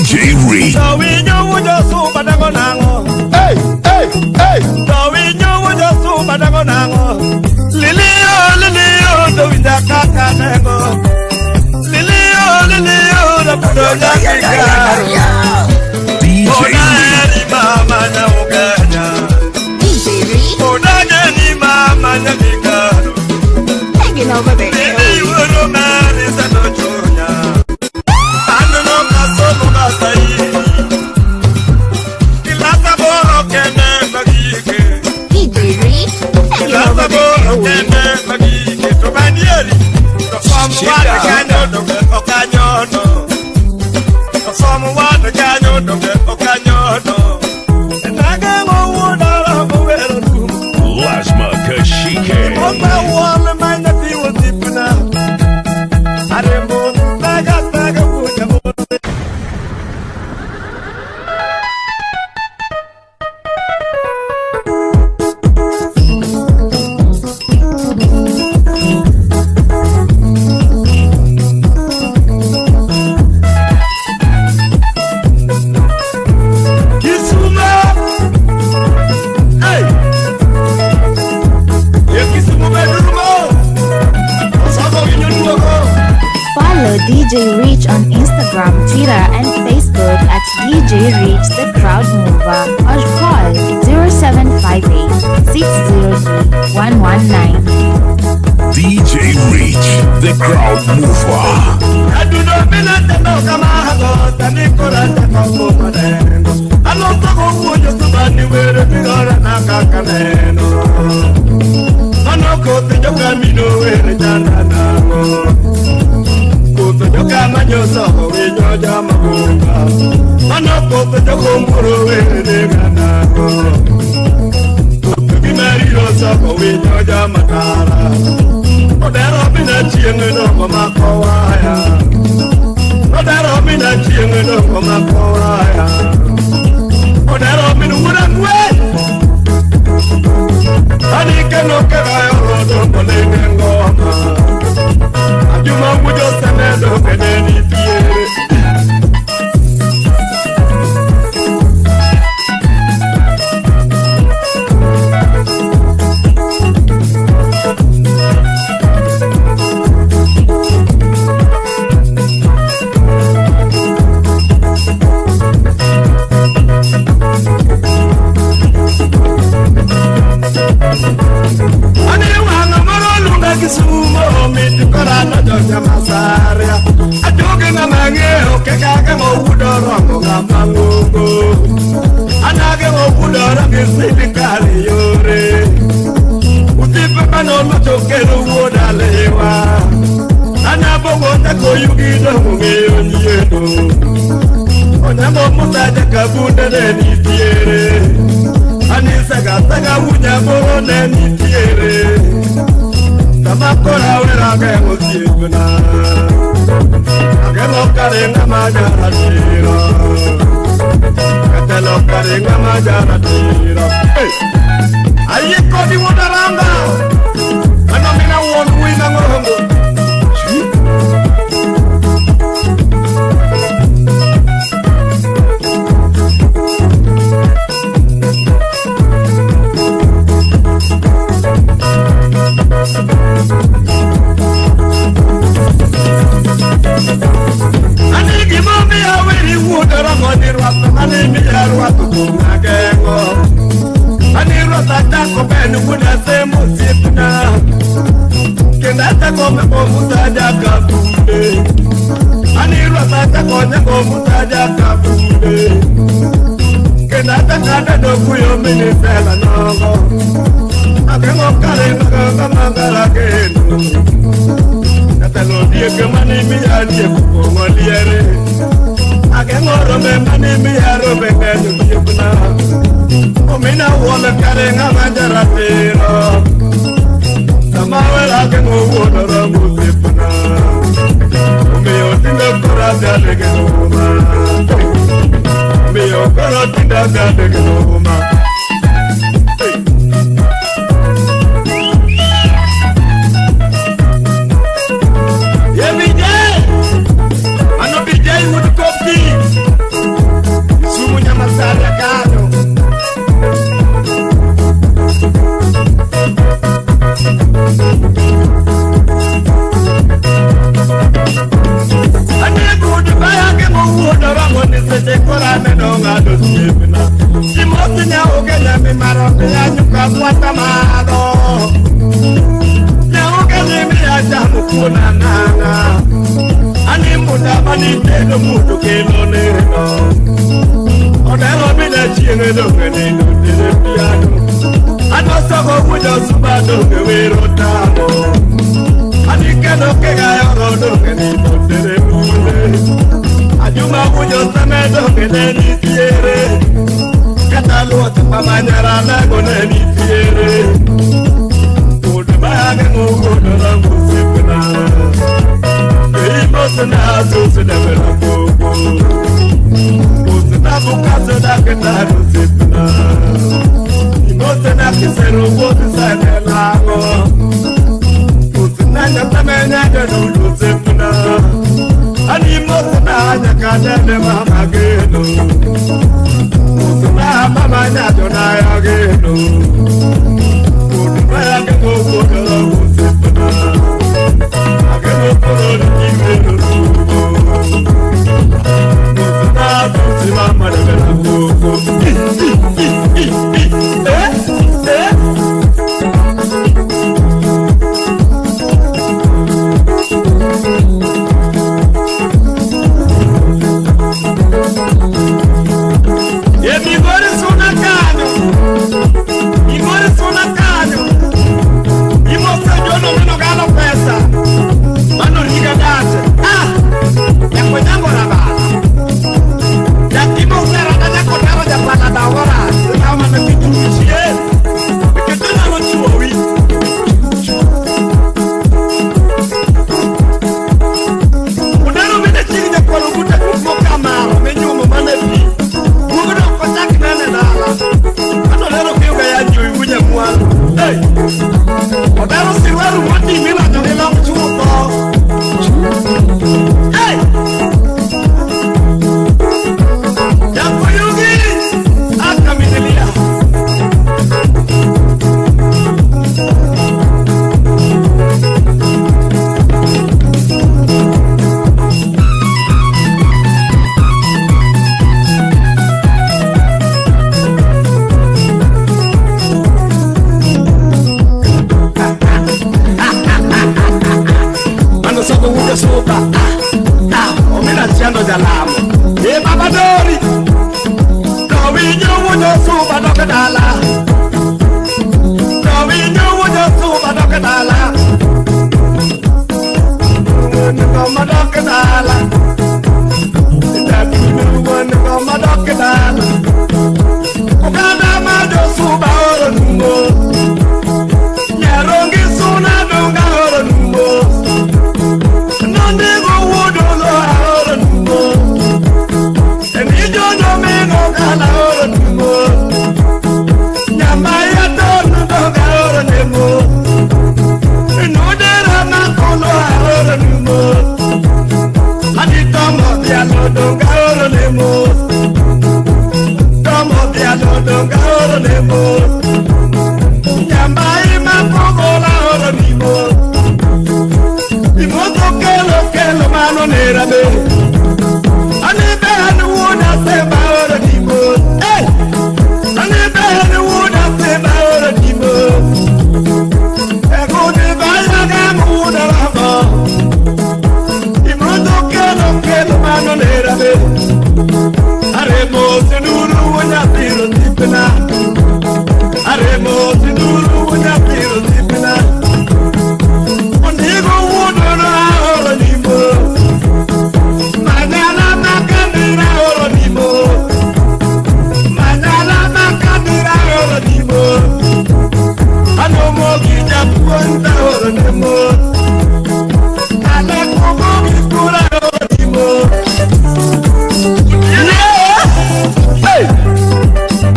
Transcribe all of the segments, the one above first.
DJ Reed. Hey, hey, hey. DJ Reed. DJ Reed. Taking over the airwaves. DJ Reed. Taking over the airwaves. Lasma Kashike. Follow DJ Reach on Instagram, Twitter, and Facebook at DJ Reach the Crowd Mover or call 0758 603 119. DJ Reach, the Crowd Mover. Every day, I know be day with the coffee.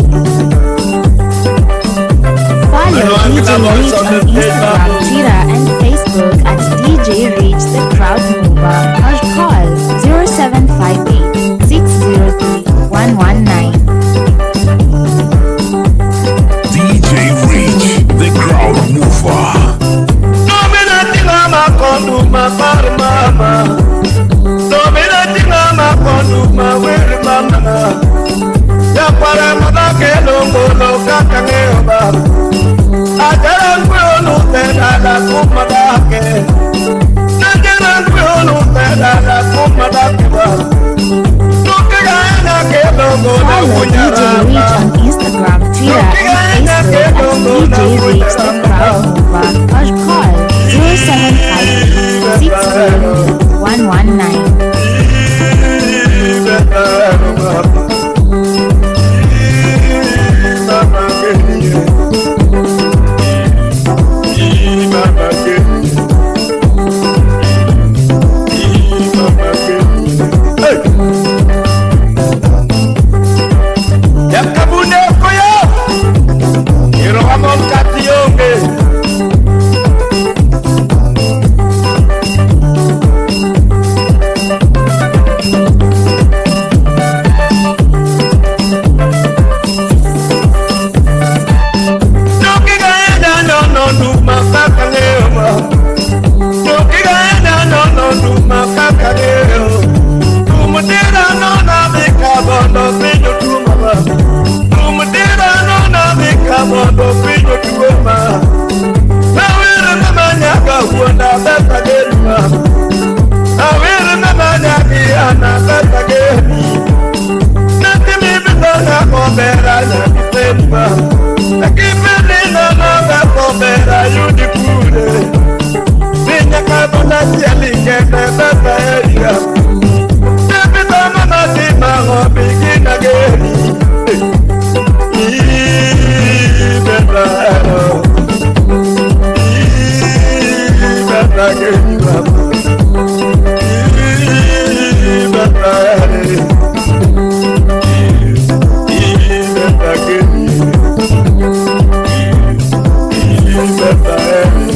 Hey! ma Akipini na na pomera yudi kure Ninya kabona siali kende baba eria Tepita mama si mango bigina geri Beba ero Beba geri mama Beba eri Beba geri Beba eri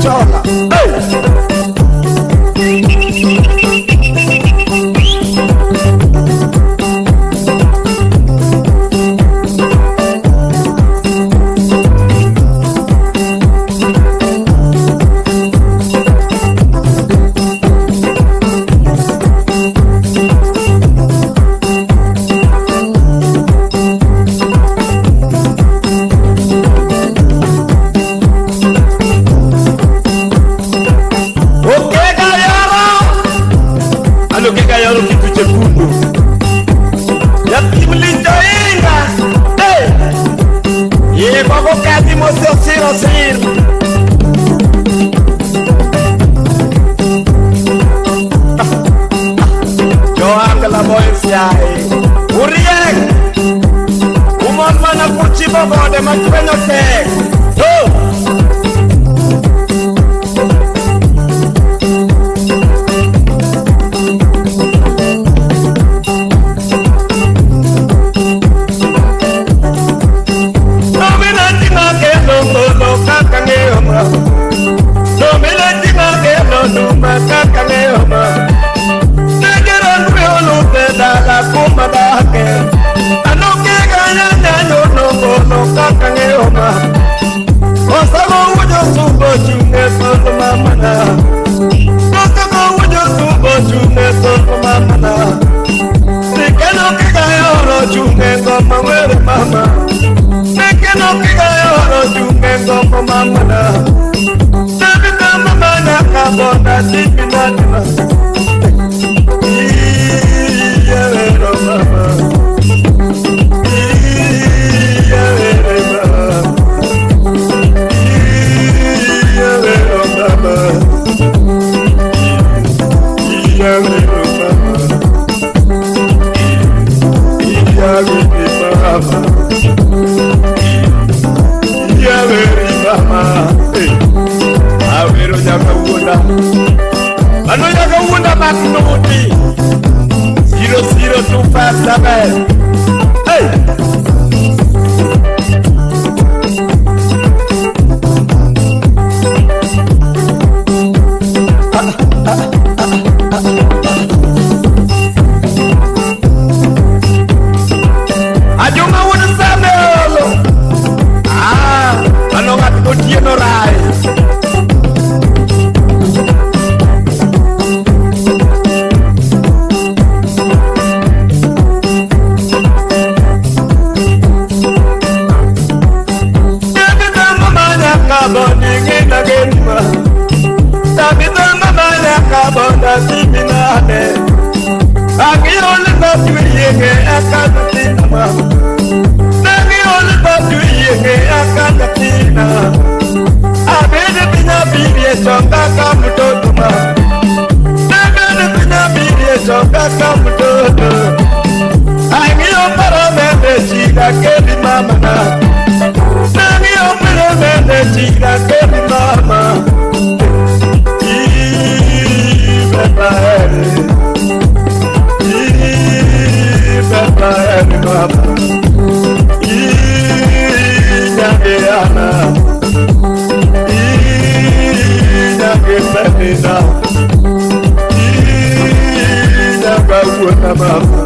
Chola. keli mama na. Nani omere mene chira keli mama. Ibe eri mama. Inyageana. Inyagepenina. Inyagawuna mama.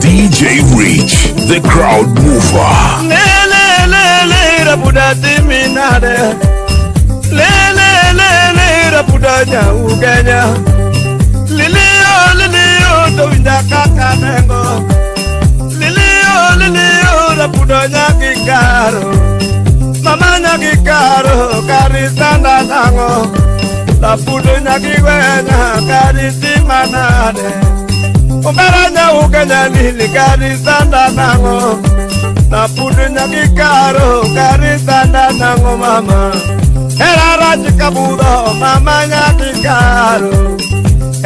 DJ Reach, the crowd mover. Le le le le rabuda timinade. Le le le le rabuda nyaugenya. Lili o lili o towinja kaka nengo. Lili o lili o rabuda nyakikaro. Mama nyakikaro karitanda nango. Rabuda nyakiwenya karitimanade. Umbera nyaugenya lili karitanda nango. Napudu nyakikaro karitanda nango mama. Era rajikabudo mama nyakikaro.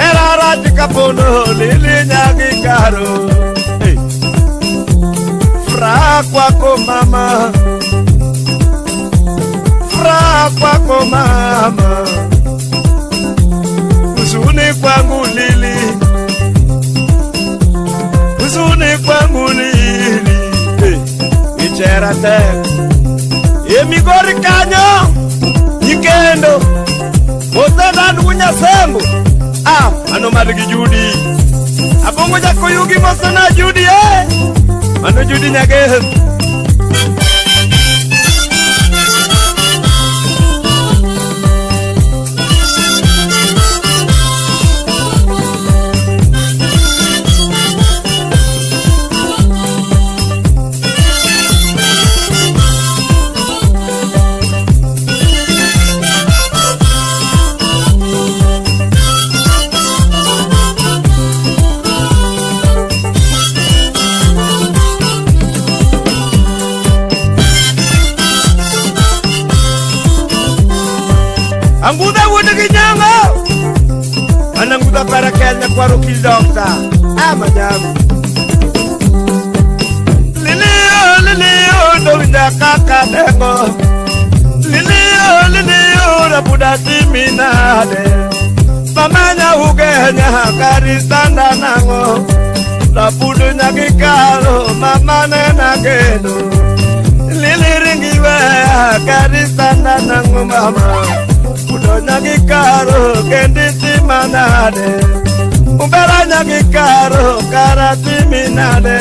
Era rajikabudo lili nyakikaro. Hey. Fra kwako mama. Fra kwako mama. Huzuni kwangu lili. Huzuni kwangu lili. Hey. Ichera tek. Emigori kanyo. Ikendo. Oseda ndugu sembo. Ah, mano margi Judi. Abongo jakuyugi mosana Judi eh. Mano Judi nyage. Anguda wuod gi nyango. Ananguda para Kenya kwaro kil doctor. Ama jamu. Lilio lilio dowinja kaka dengo. Lilio lilio rabuda timinade. Mama nyaugenya karitanda nango. Rabudu nyakikalo mama nena geno. Lili ringi weya karitanda nango mama. Nyakikaro kendi timanade. Umbera nyakikaro karatiminade.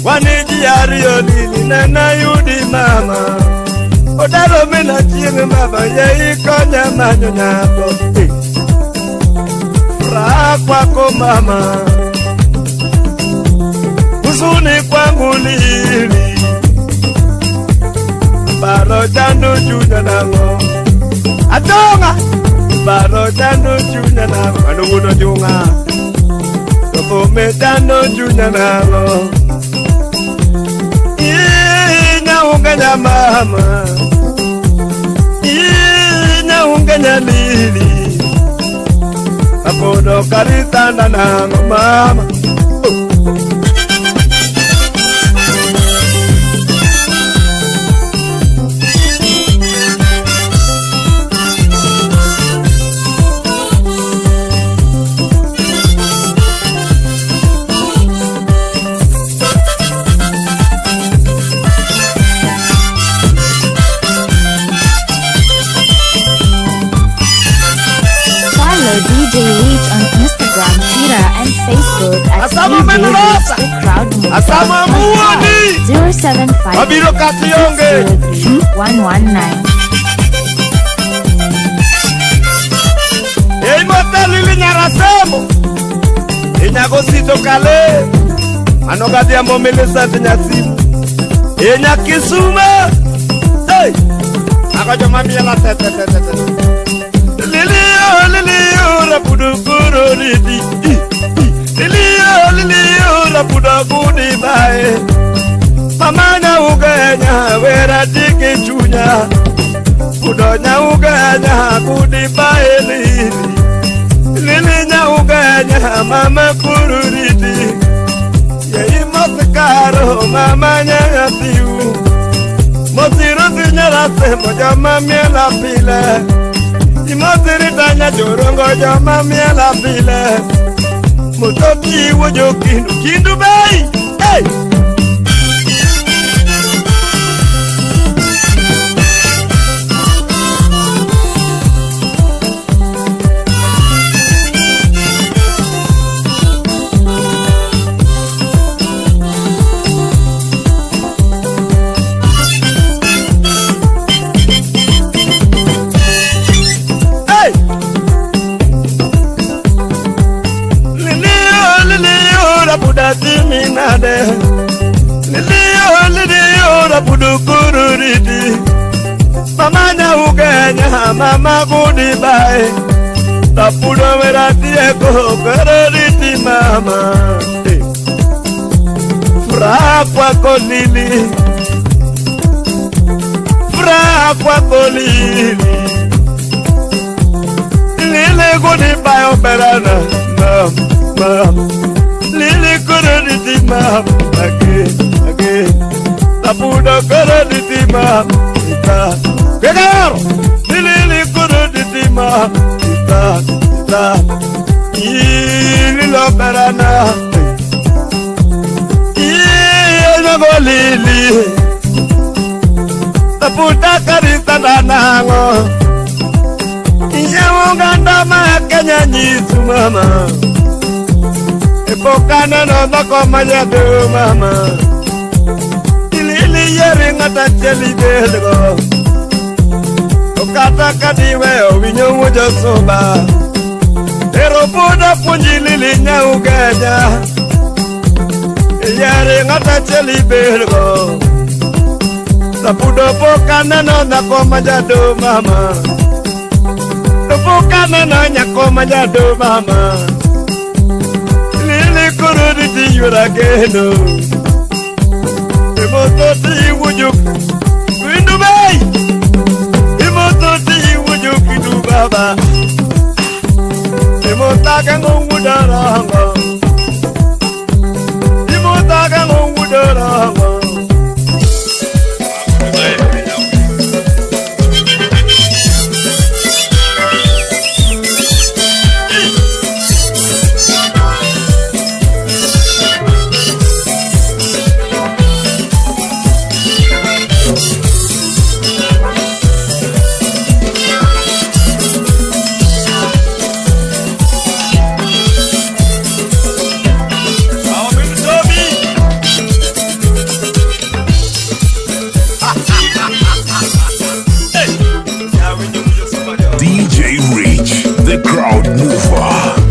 Waniji ariyo lili nena yudi mama. Odaro mina chieng' mama ye ikonya manyo nyako. Furaha kwako mama. Huzuni kwangu lili. Paro chando chunya nango. Atonga baro chando chunya nango. Mano wuono junga. Tothome chando chunya nango. Inyaungenya mama. Inyaungenya lili. Apodo karitanda nango mama. DJ Reach on Instagram, Twitter, and Facebook at Asama DJ Mendoza. Reach the Crowd Mover. Asama Muoni. 075 Mabiro Kationge. 119. Ei motel lili nyarasemo. Inyagosito kale. Anogadhiambo Millicent Nyasimu. Inya Kisume. Hey! Ako joma miela te te te te te. Lilio lilio rapudu kuro ridi. Lilio lilio rapudu kudi bae. Mama nya ugenya wera diki chunya. Pudo nya ugenya kudi bae lili. Lili nya ugenya mama kuru ridi. Yei mosikaro mama nya tiu. Mosiru nyala semo jama miela pile. Imosiri tanya jorongo jama miela pile. Mutoti wojo kindu kindu bay. Hey! Lilio lilio rapudu kururidi. Mama nya ugenya mama gudi bae. Tapudo weratie ko kururidi mama. Furaha kwako lili. Furaha kwako lili. Lili gudi bae oberana mama. Lili kururidi mama. Age age. Tapudo kururidi mama. Ita. Kekaro. Lili kururidi mama. Ita ita. Lili oberana. Lili taputa karisa nanango Inyamuganda ma Kenya nyisu mama Epokana no doko mayadu mama Lili yeri ngata cheli belgo Okata kadiwe owinyo wujo soba Ero puda punji lili nyaugenya Yere ngata cheli belgo Tapudo poka neno nyako majado mama Poka neno nyako majado mama Lili kurudi ti yura geno Imoto ti wujuk Windu bay Imoto ti wujuk indu baba Imota kango wudarango Imota kango wudarango. The crowd mover.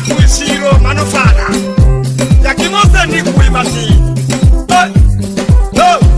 Kuisiro manofana. Yakimosa ni kuimati. Oh.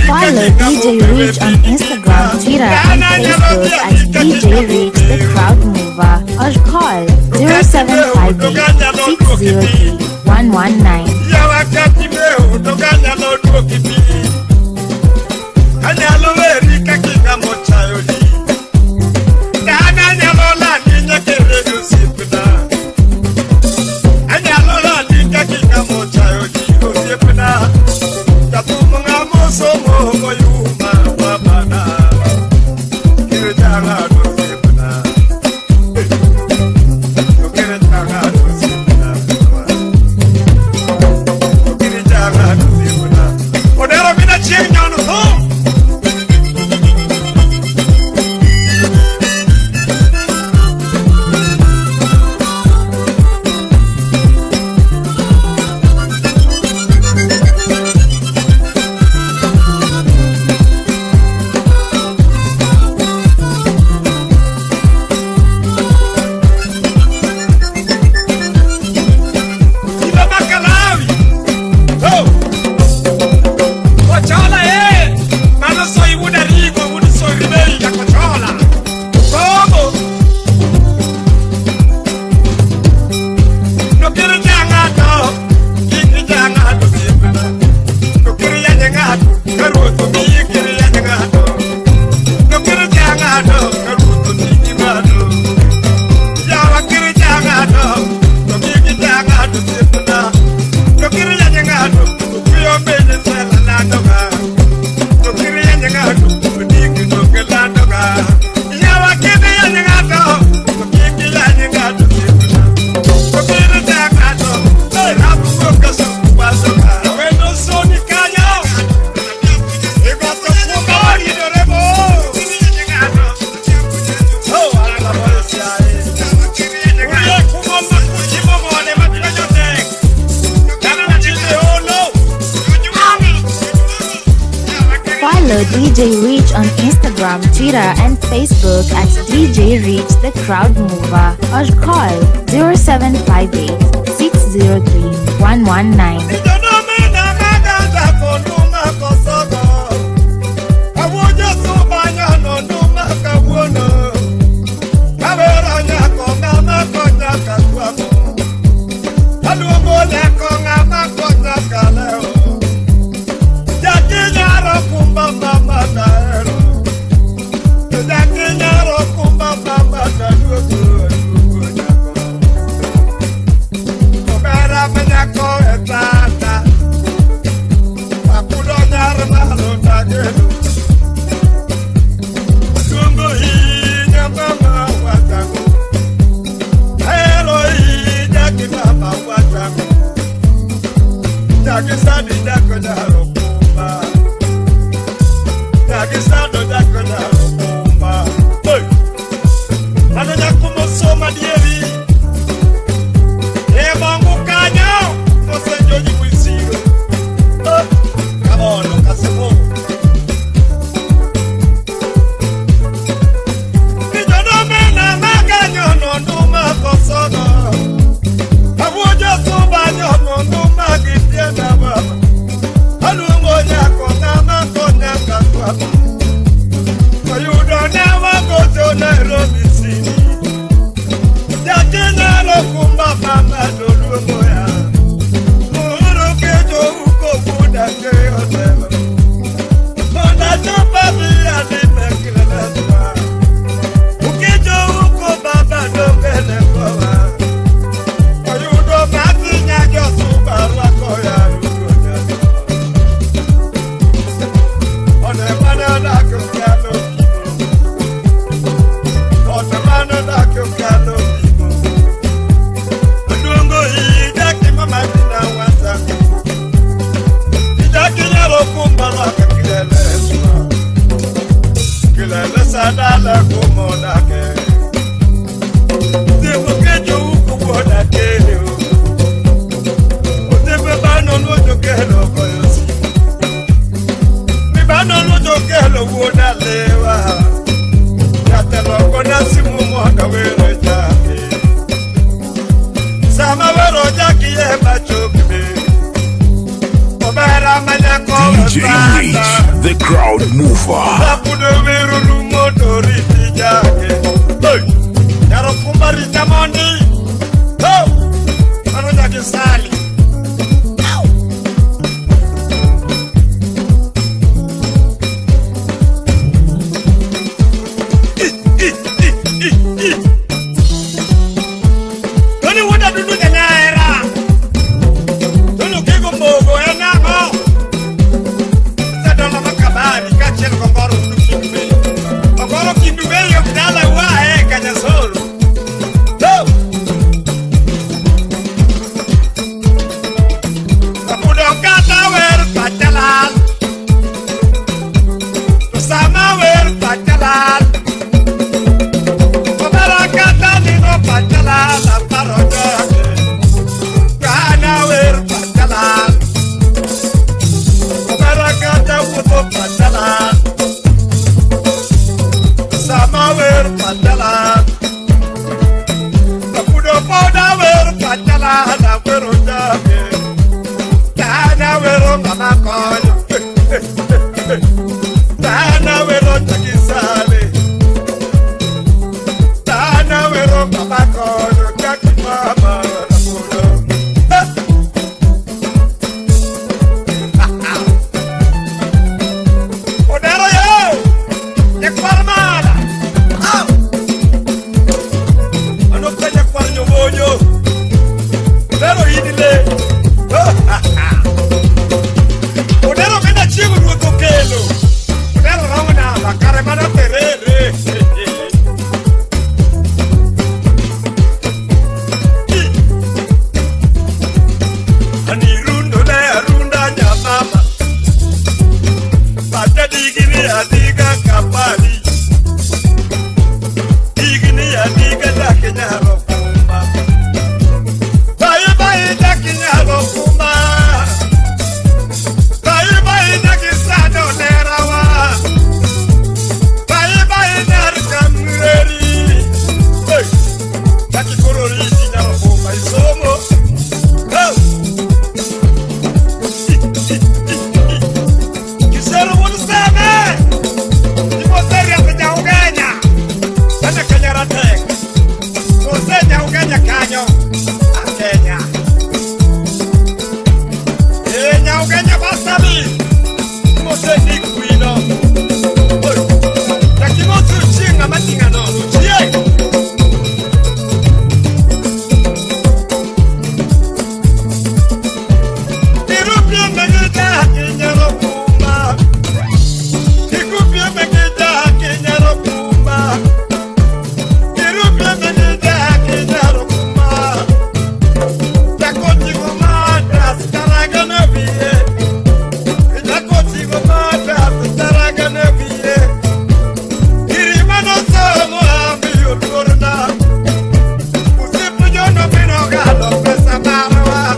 Follow DJ Rich on Instagram, Twitter, and Facebook at DJ Rich the Crowd Mover or call 0758 603 119. Follow DJ Rich on Instagram, Twitter, and Facebook at DJ Rich the Crowd Mover or call 0758 603 119. Sama wero jaki e machokbe. Obera manyako DJ Rich, the crowd mover. Rapudo wero rumoto riti jake. Hey! Yaro kumba rita mondi. Oh! Mano jaki sali. Tony wuoda dudu janyahera. Tony okigo mogo en ang'o? Osedolo makabari kaachiel gongoro wuod Kindu Bay. Ongoro Kindu Bay ok dala wae Kanyasoro. To! Rapudo kata wer pacha lal. To sama wer pacha lal. Obera kata nino pacha lal aparo joge. Kana wer pacha lal. Obera kata wuotho pacha lal. Sama wer pacha lal. Rapudo poda wer pacha lal awero joge. Kana wero ng'ama konyo. Kana wero jakisale. Tana wero ng'ama konyo jaki mama rapudo. Odero yo! Nyakwar mara! Au! Mano ka nyakwar nyobonyo. Odero idile. Odero mena chiemo ruoth okelo. Odero romo namba kare mano terere. Anirundo ne arunda nyamama. Bata digini adiga kapali. Digini adiga dakinyaro kumba. Bye bye dakinyaro kumba. Bye bye dakisano nerawa. Bye bye narkamreri. Hey, dakikorori dinyaro kumba isomo. Hey. Kisero wuod Seme! Imoseriambo Nyaugenya! Mane Kenya rateng'. Mose Nyaugenya kanyo. A Kenya. Ee Nyaugenya basabi. Mose ni kwino. Oi. Jakimosu chieng' ng'ama ting'a nono. Chieng'. Kirupie megida kinyalo kuma. Kikupie megida kinyalo kuma. Kirupie megida kinyalo kuma. Jakotigo mata staragana vie. Jakotigo mata staragana vie. Kirimano somo ambi oluorna. Usipujono mino galo pesa marwa.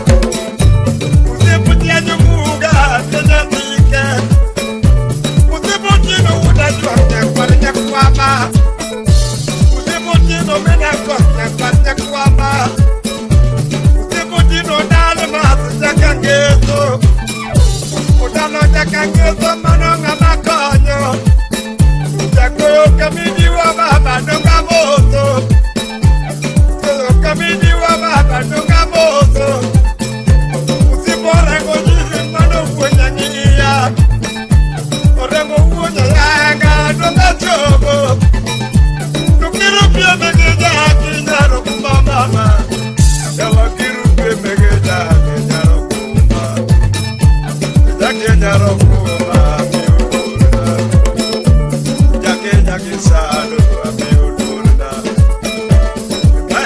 Moto.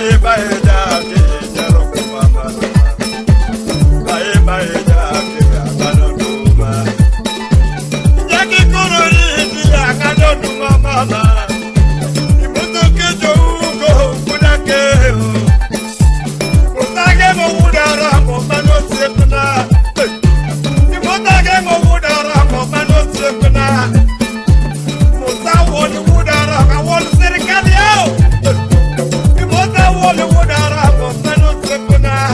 Bye bye, Imota woli wudara mo mano sepna.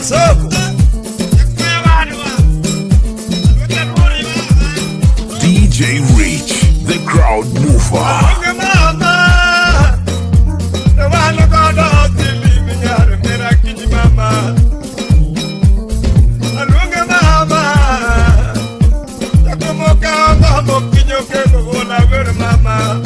Soko. DJ Rich, the crowd mover. Mama.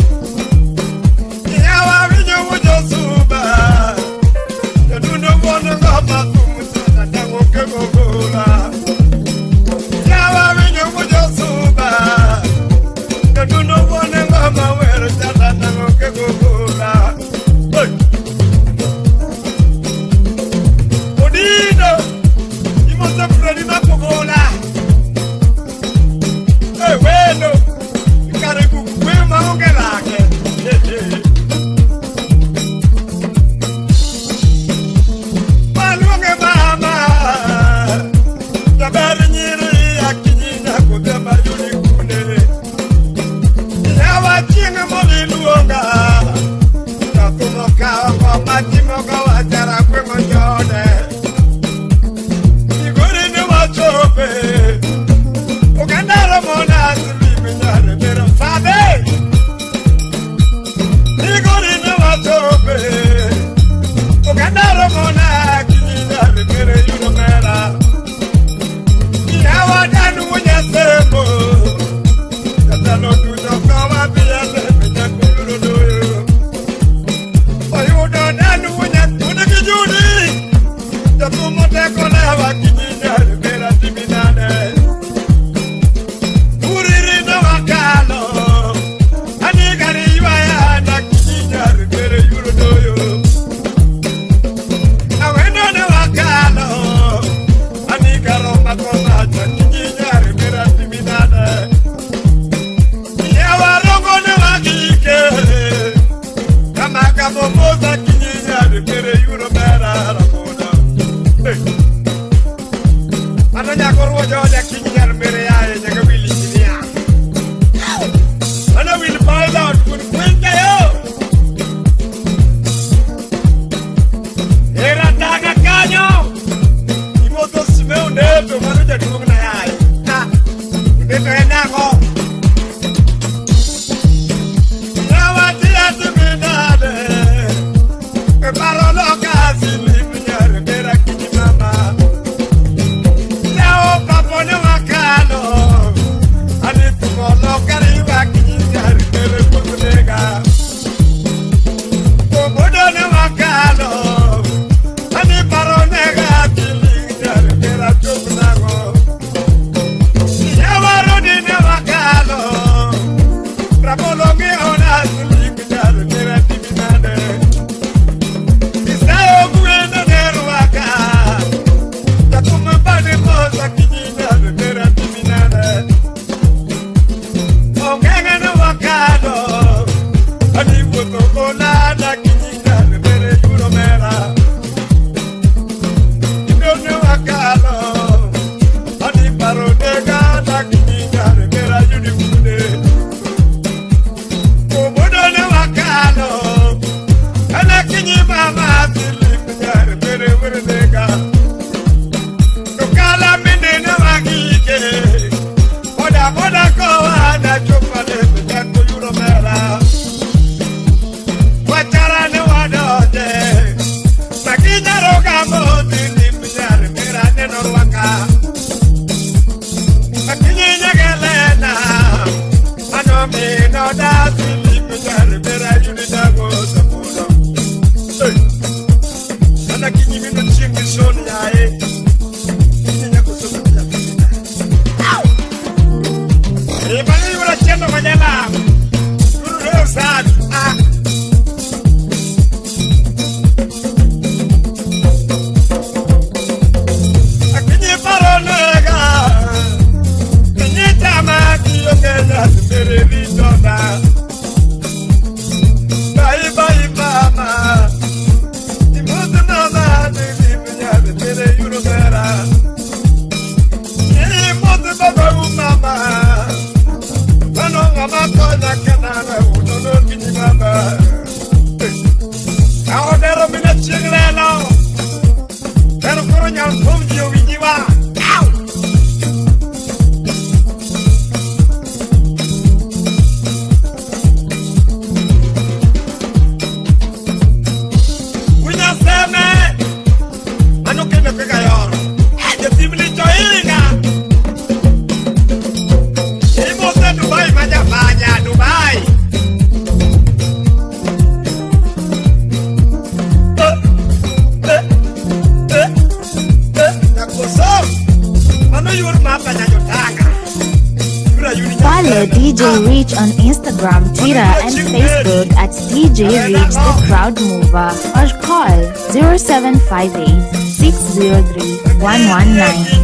Follow DJ Reach on Instagram, Twitter, and Facebook at DJ Reach The Crowd Mover or call 0758 603 119.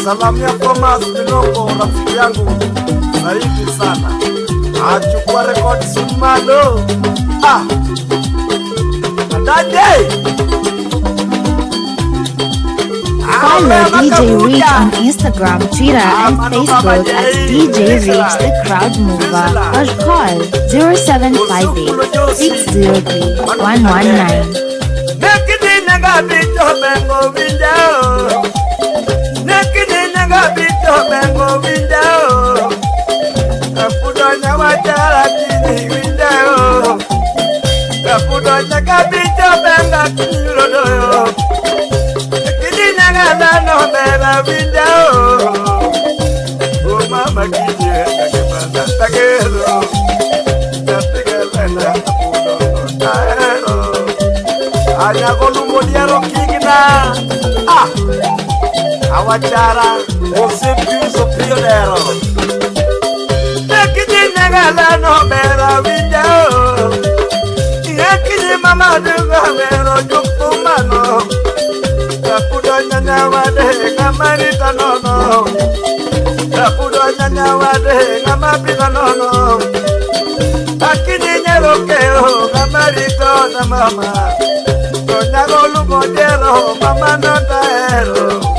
Salamia Thomas Milongo, rafiki yangu zaidi sana. Achukua records malo. Ah. Dade. Follow DJ Reach on Instagram, Twitter, and Facebook at DJ Reach The Crowd Mover or call 0758 603 119. Awachara osepiuso pionero Ekidinagala no mera winjao Ekidi mama duga mero jukumano Kapudo nyanya wade ngamarita nono Kapudo nyanya wade ngamapita nono Akidi nyerokeo ngamarito na mama Tonyago lumodero mama no taero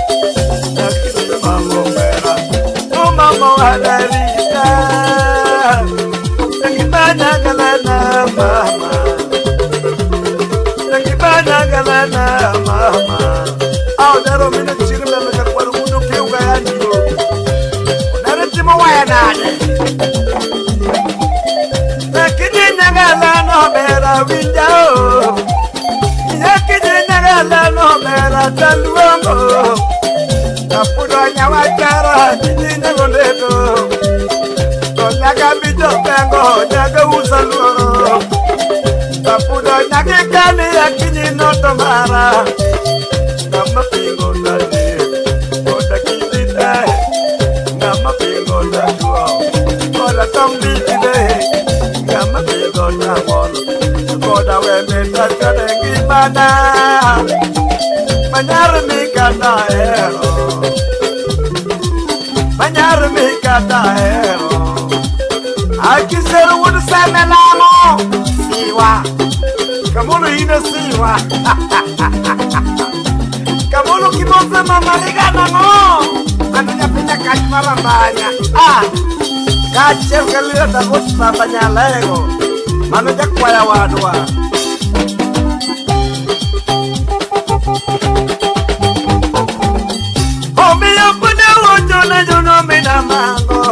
Koda koda we meta kane gimana Manyar mi kata hero Manyar mi kata hero Akiseru wudu semelamo Siwa Kamulu ine siwa Kamulu kibose mamariga nango Anunya pinya kachmarambanya Ah Kachel kalira tagut babanya lego Mano jakwaya wadwa Omiyo pude wocho na jono mina mango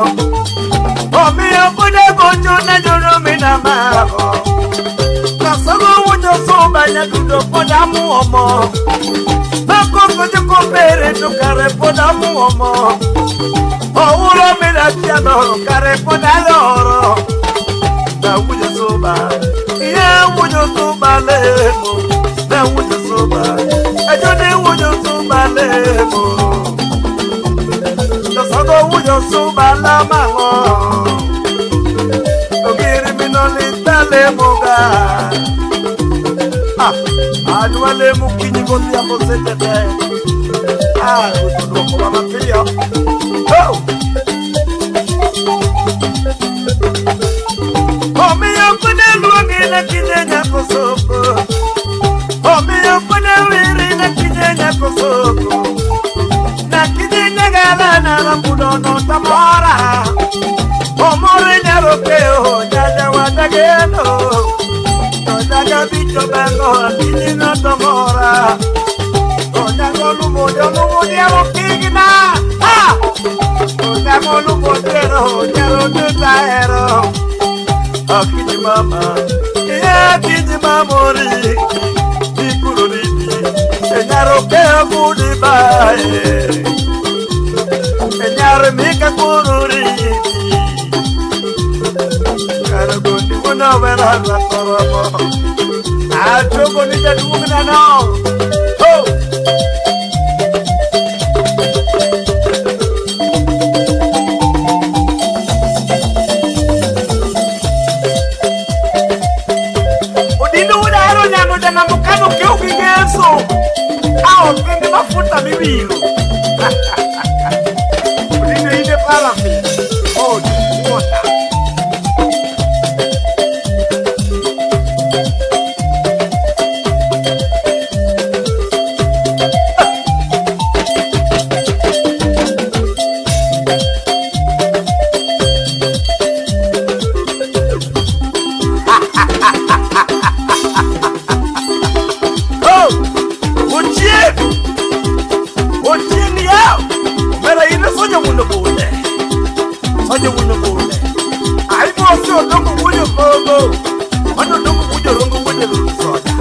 Omiyo pude wocho na jono mina mango Kasogo wocho soba nyadudo poda muomo Makoko joko pere to kare poda muomo Ouro mina tiano kare poda loro Na wujo soba, ya wujo soba lemo Na wujo soba, ejo ne wujo soba lemo Kasogo wujo soba la mango Ogiri minolita lemoga Ah, adwale mukinyi godhiambo seche te Ah, utuduoko mapiyo Oh! Omiyo pude luongi na kinde nyako soko Omiyo pude wiri na kinde nyako soko Na kinde nyagala na rambudo no tamora Omore nyarokeo jaja wadageno Ojaga bicho bango kinde no tamora Ojago lumo lumo diaro kigna Ah! Ojago lumo diaro diaro tutaero Akiji mama, akiji mamori, ikururiti, enyaro keo kudi bae, enyaro mika kururiti, karagondi muna wera ratorobo, achogo ni jaduong' no, ho. Ao mafuta miwiro Odino ine paraffin Oh, water Oh! Ochieng yao mera ine sonyo wuno bule sonyo wuno bule aibo osio dongo wujo kogo mano dongo wujo rongo wujo soda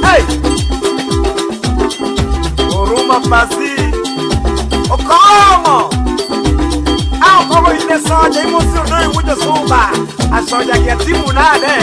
hey oruma pasi okomo ao kogo ine soja imo osio dongo wujo sumba asoja kia timu nade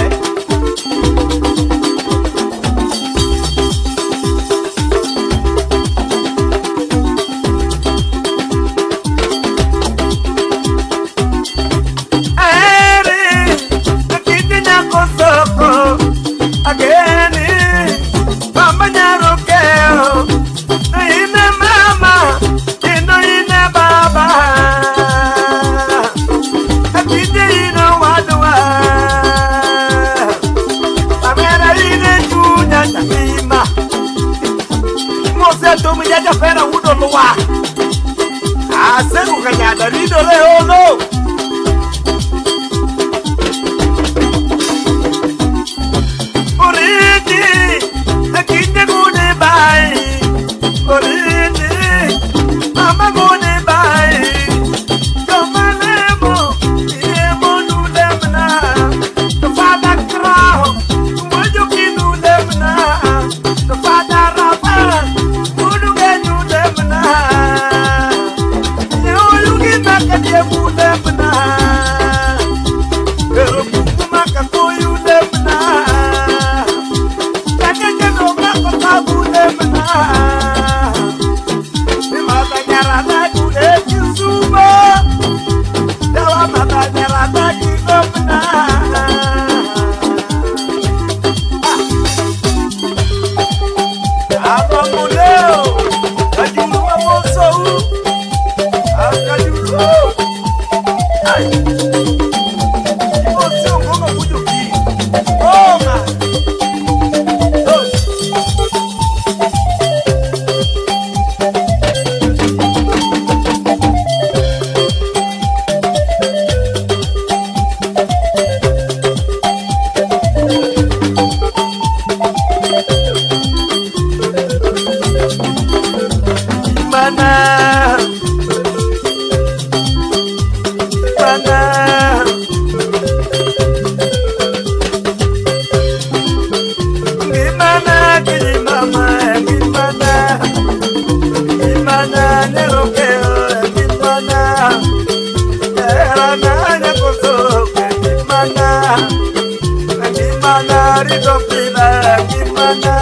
Herana rito pidha ngimana.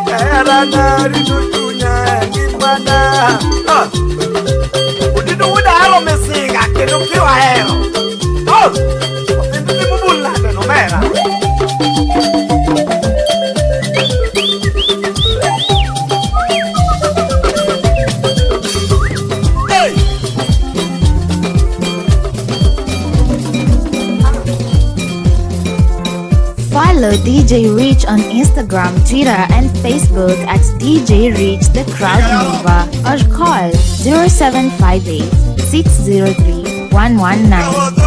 Herana rito chunya ngimana. Udino wuda haro mesiga kendo kiwa hero. Oh! Otendo timo bullate no mera. Hey! Follow DJ Rich on Instagram, Twitter, and Facebook at DJ Rich The Crowd Mover or call 0758 603 119.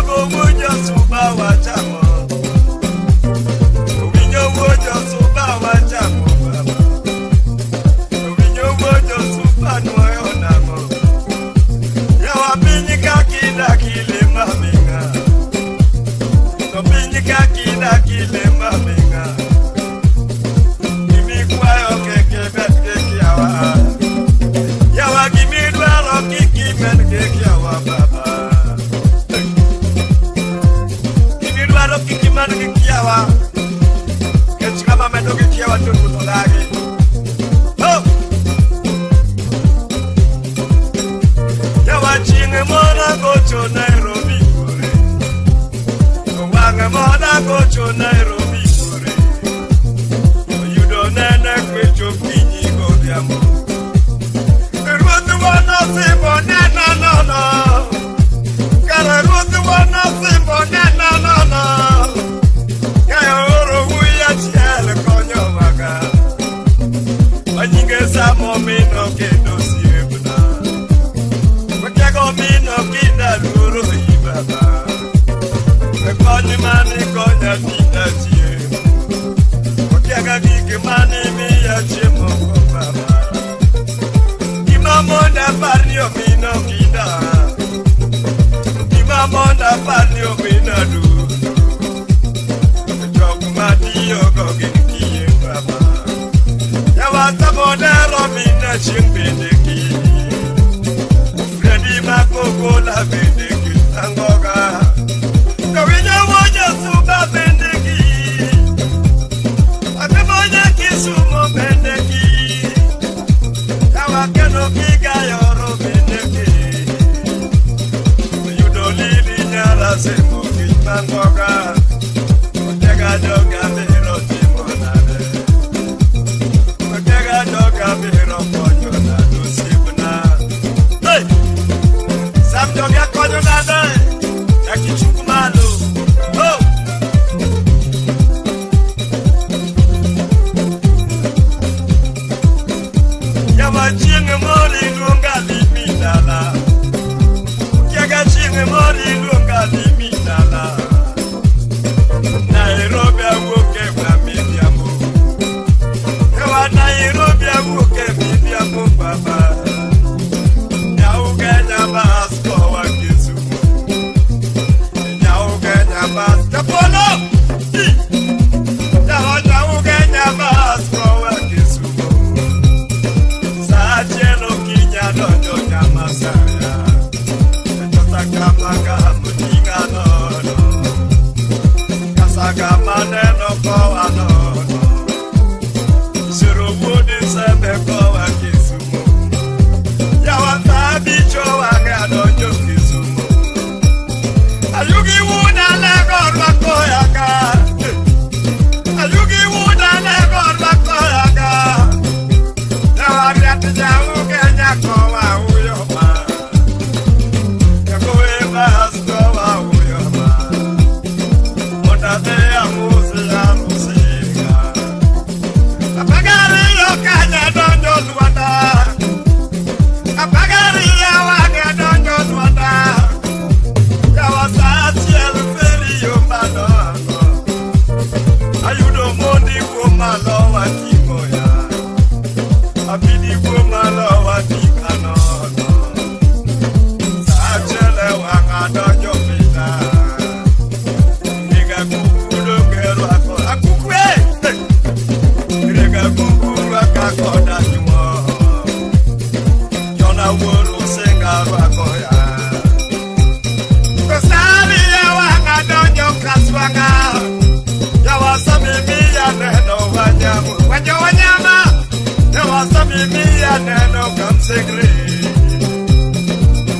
aneno kamsegre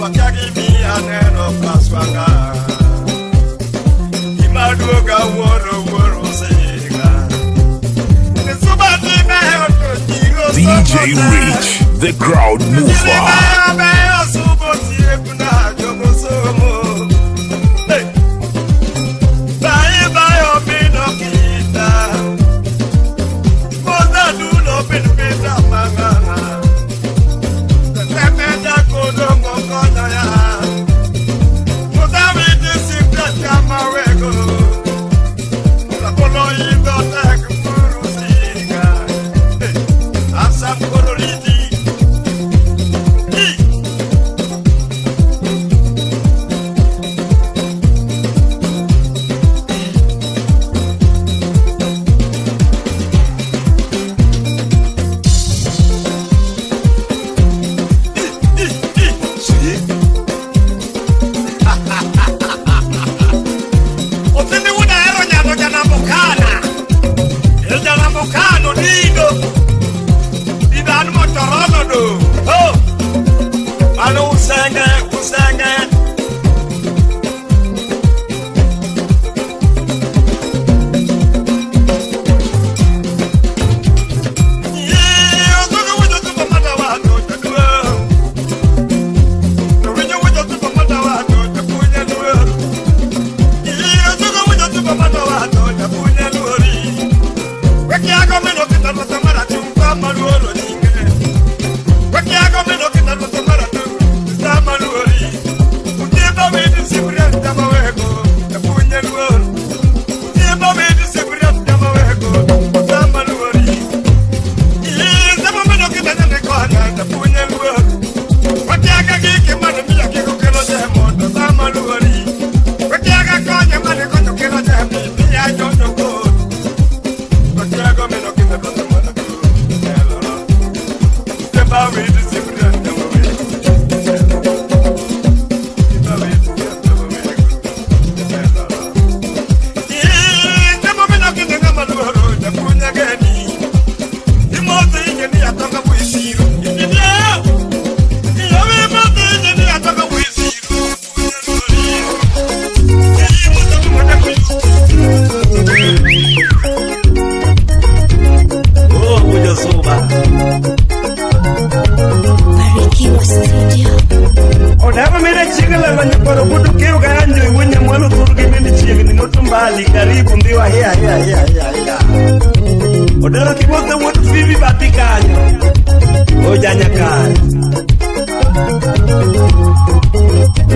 Wakia gimi aneno paswanga Imaduoga wuoro wuoro sega Nisubati meho to jiro DJ Rich, the crowd mover.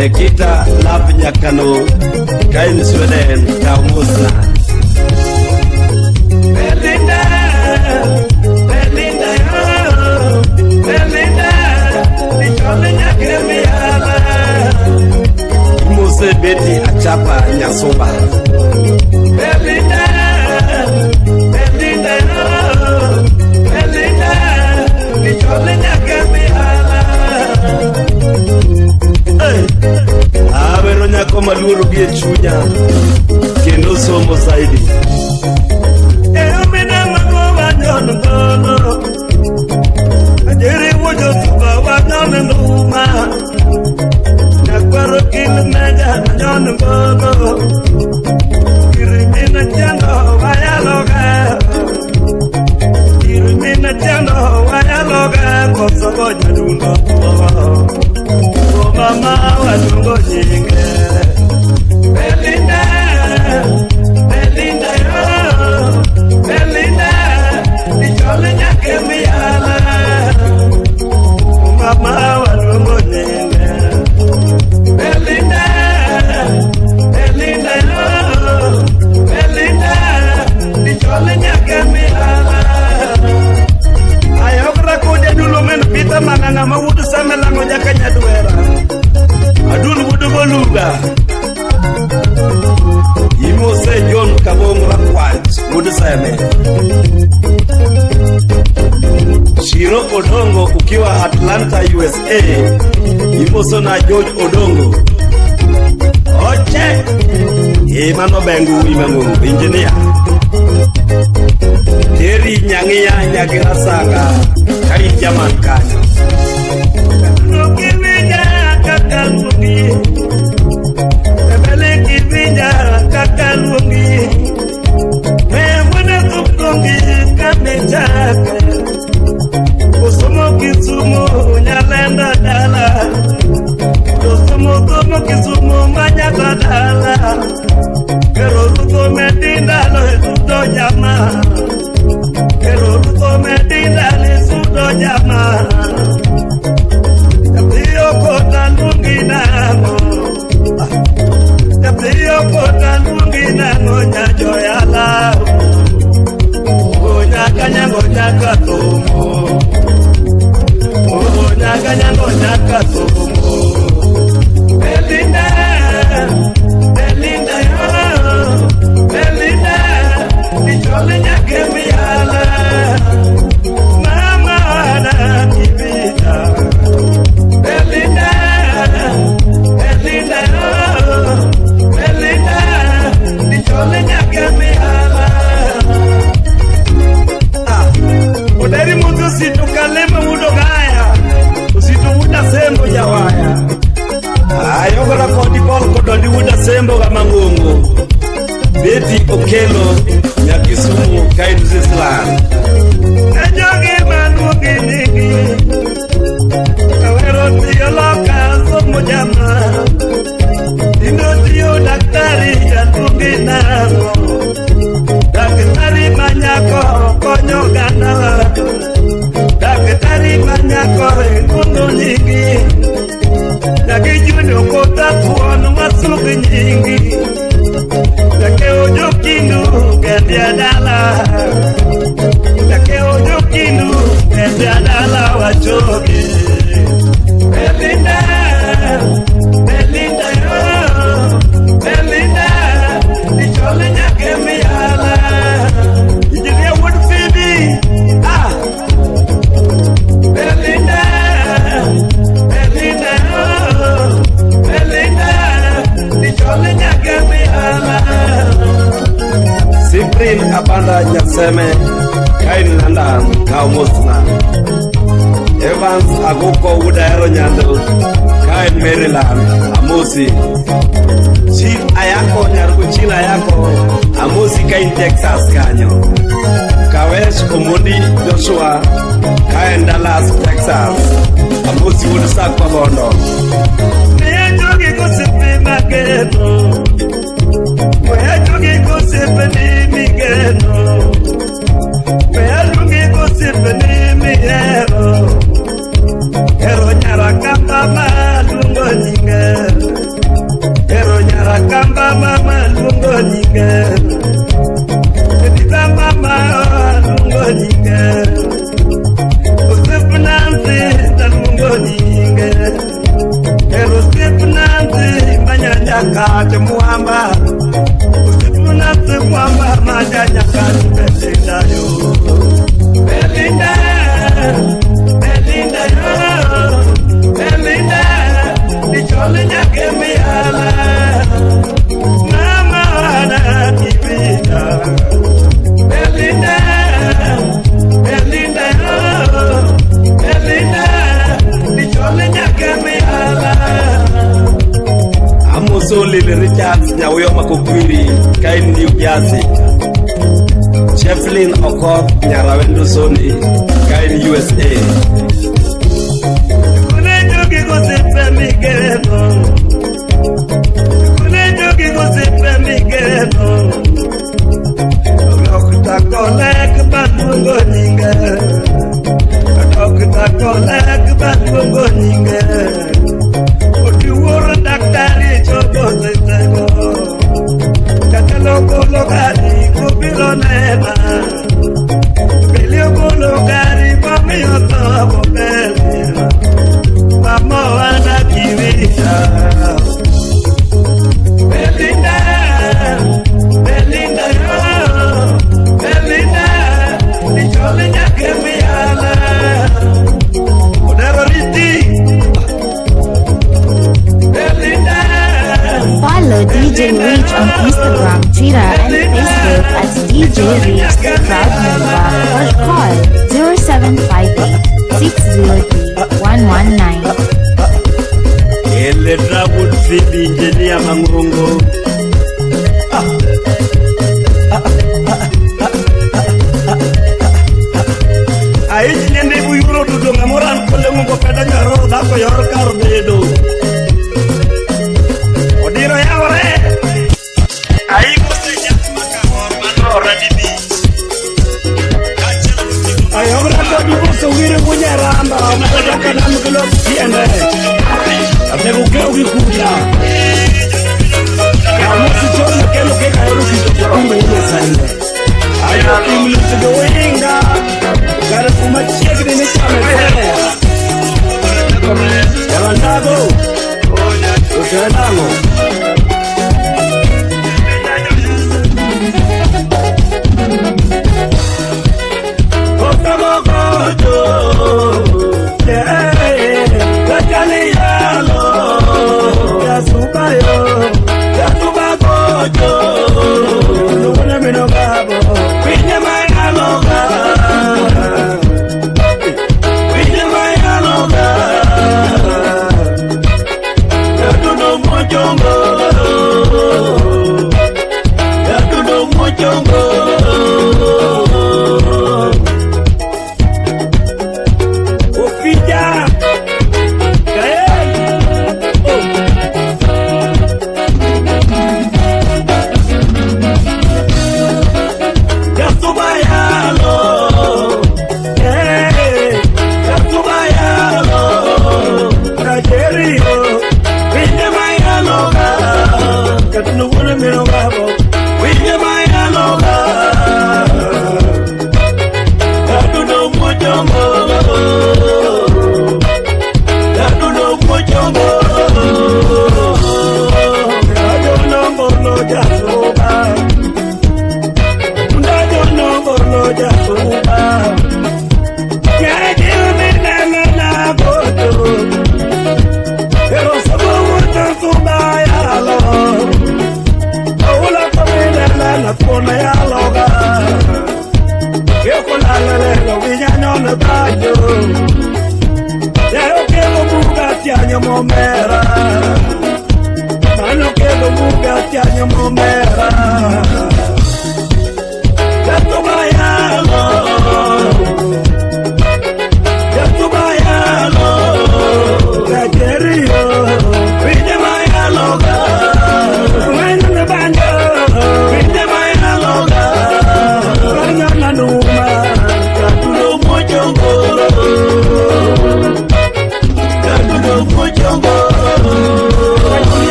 Nikita Love Nyakano kain Sweden kamusna Belinda Belinda Belinda Nichole nyakemiala Muse Beti Achapa Nyasumba Belinda Belinda Belinda Nichole nyakemiala Hey Awero nyako maluoro gi e chunya kendo somo zaidi. Eomena mago wanyon gono Ajere wujo tuba wanyon nduma Nyakwaro kil meja nyon gono Kirimina chando wayaloga Kirimina chando wayaloga Kosogo nyadundo Mama walungo nyinge Belinda Belinda Belinda Nichole nyake miyala Mama walungo nyinge Belinda Belinda Belinda Nichole nyake miyala Ayokra kuja dulo men pita mananga mawudu samelango jaka nyaduera Adul wudu Imose John Kabong Rakwach wudu seme Shiro Odongo ukiwa Atlanta USA Imoso na George Odongo Oche Emano Bengu Imangu engineer Terry Nyangia Nyagira Sanga Kai Jaman Kanyo Ero ruto medinda ni sudo jama. Nyathi okota luongi nang'o? Nyathi okota luongi nang'o nyajoyala? O nyaka nyango nyaka thomo. O nyaka nyango nyaka thomo. Belinda, Belinda yo, Belinda, ichole nyake miyala. Mama na kibita. Belinda, Belinda yo, Belinda, ichole nyake miyala. Ah, oderi mutu situkalema udogaya, usituuda sembo jawaya. Ayogora kodi bol kodondi wuda sembo ga mangongo. Betty Okelo Nyakisumu kain Switzerland. Ejogi manugi nigi. Awero tiyo loka somo jama. Indo tiyo daktari jatungi nango. Daktari manyako konyo gana. Daktari manyako ikundo nyingi. Nyaki kota thuon masuk nyingi. Nyake ojo kindu kendia dala. Nyake ojo kindu kendia dala wachogi. Belinda, Belinda yo, Belinda, ichole nyake miyala. Engineer Wood Phoebe, ah. Belinda, Belinda yo, Belinda, ichole nyake miyala. Cyprian Abanda Nyaseme, kain London, Kaumosna. Evans Agoko Wudaero Nyando, kain Maryland, Amosi. Chief Ayako Nyarguchila Ayako, Amosi kain Texas kanyo. Kawesh Omondi Joshua, kain Dallas, Texas. Amosi Wudusak Pagondo. Miyajogi kosipe mageno. Miyajogi kosipe ni migeno. Miyajogi kosipe ni mihero. Ero nyara kamba maluongo nyinge. Ero nyara kamba mama luongo nyinge. Edita mama luongo nyinge. Osip Nancy taluongo nyinge. Ero osip Nancy manyanya kate muamba. Osip Nancy muamba manyanya kate Belinda yo. Belinda, Belinda yo, Belinda, ichole nyake miyala. Mama na kibita. Belinda, Belinda yo, Belinda, ichole nyake miyala. Amoso Lily Richards Nyawio Makokwiri kain New Jersey. Jefflin Okoth Nyarawendo Soni kain USA. Kune jogi kosipe migeno. Kune jogi kosipe migeno. Dokta Kolek baluongo nyinge. Dokta Kolek baluongo nyinge. Odiwuor daktari chopo sechego. Jatelo golo gari kobiro nena. Beli ogolo gari momiyo tho bobeli. Mama wana kiwita. Belinda, Belinda yo, Belinda, ichole nyake miyala. Odero riti. Belinda. Follow DJ Rich on Instagram, Twitter, and Facebook at DJ Rich the Crowd Mover or call 0758 603 119. Eledra Wood Phoebe Engineer Mangongo. Aich nyende buyuro dudo ngamoran kole mungo peda nyaro dhako yor kar bedo. Odiro yawre. Aigo se nyaka makahor manro radibi.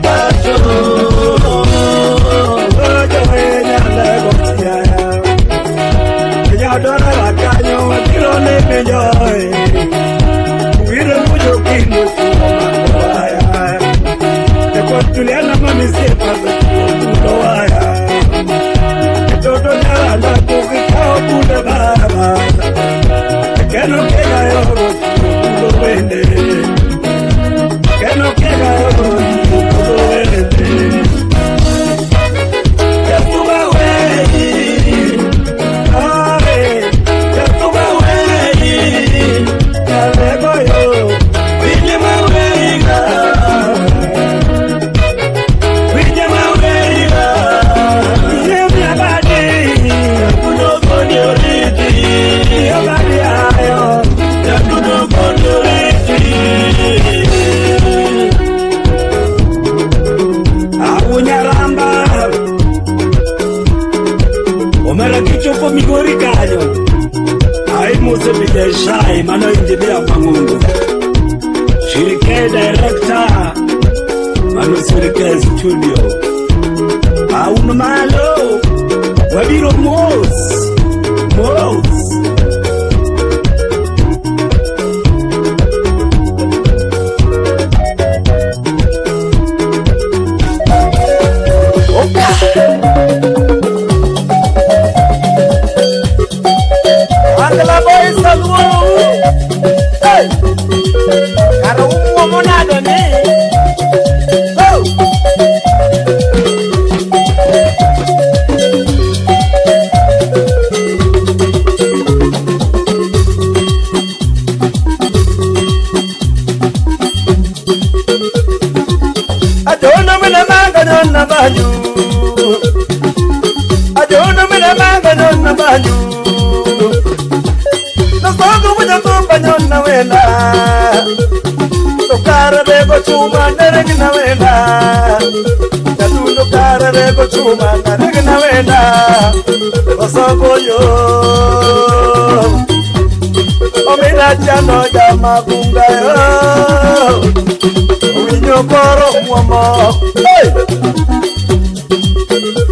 Pacho. Imose Bideshai, mano engineer Mangungu. Shirike director, mano Shirike studio. Aun malo, wabiro mos, mos. Angela boy saluo. Hey. Kara umuo monado ni. Oh. Ajono mina manga nonna banyu. Ajono mina manga nonna banyu. Nyonna wena Tokara rego chuma neregi na wena Jadundo kara rego chuma neregi na wena Osogoyo Omina chano jama bunga yo Winyo koro muomo. Hey!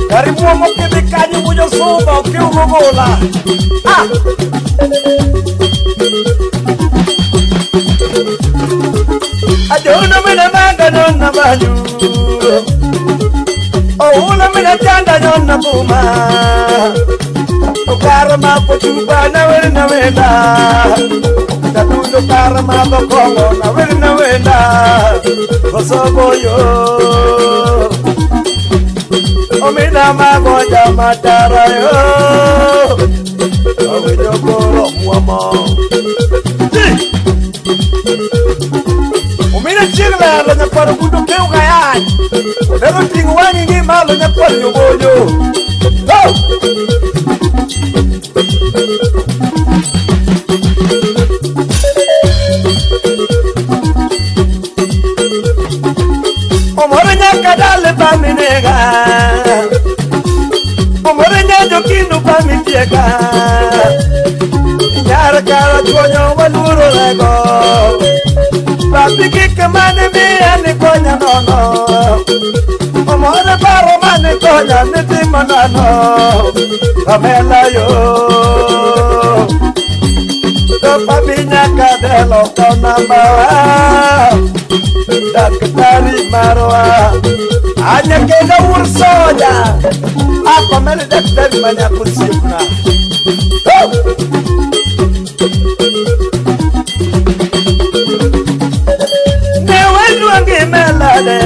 Kari muomo kidhi kanyo wujo sumba okiugogola. Ah! Ajono mina manga nonna banyu. Oula mina chanda nonna buma. Okara ma pochuba na wena wena. Tatundo kara ma bokongo na wena wena. Osogoyo. Omina magoja matara yo. Owinjo koro muomo. Omina chiegla la nyakwaro gudo keu gayany. Odero ting'o wang'i gi malo nyakwar nyoboyo. Oh! Omoro nyaka dale paminega. Omoro nyajo kindu pamitieka. Nyar kara chuonyo waluoro lego. Papi kik mane miya ni konya nono. Omoro paro mane konya ni timo nano. Pamela yo. To papi nyaka delo kona mawa. Daktari marwa. Anya kenda ursoja. Apa mele daktari manya kusipna. Oh! Melade,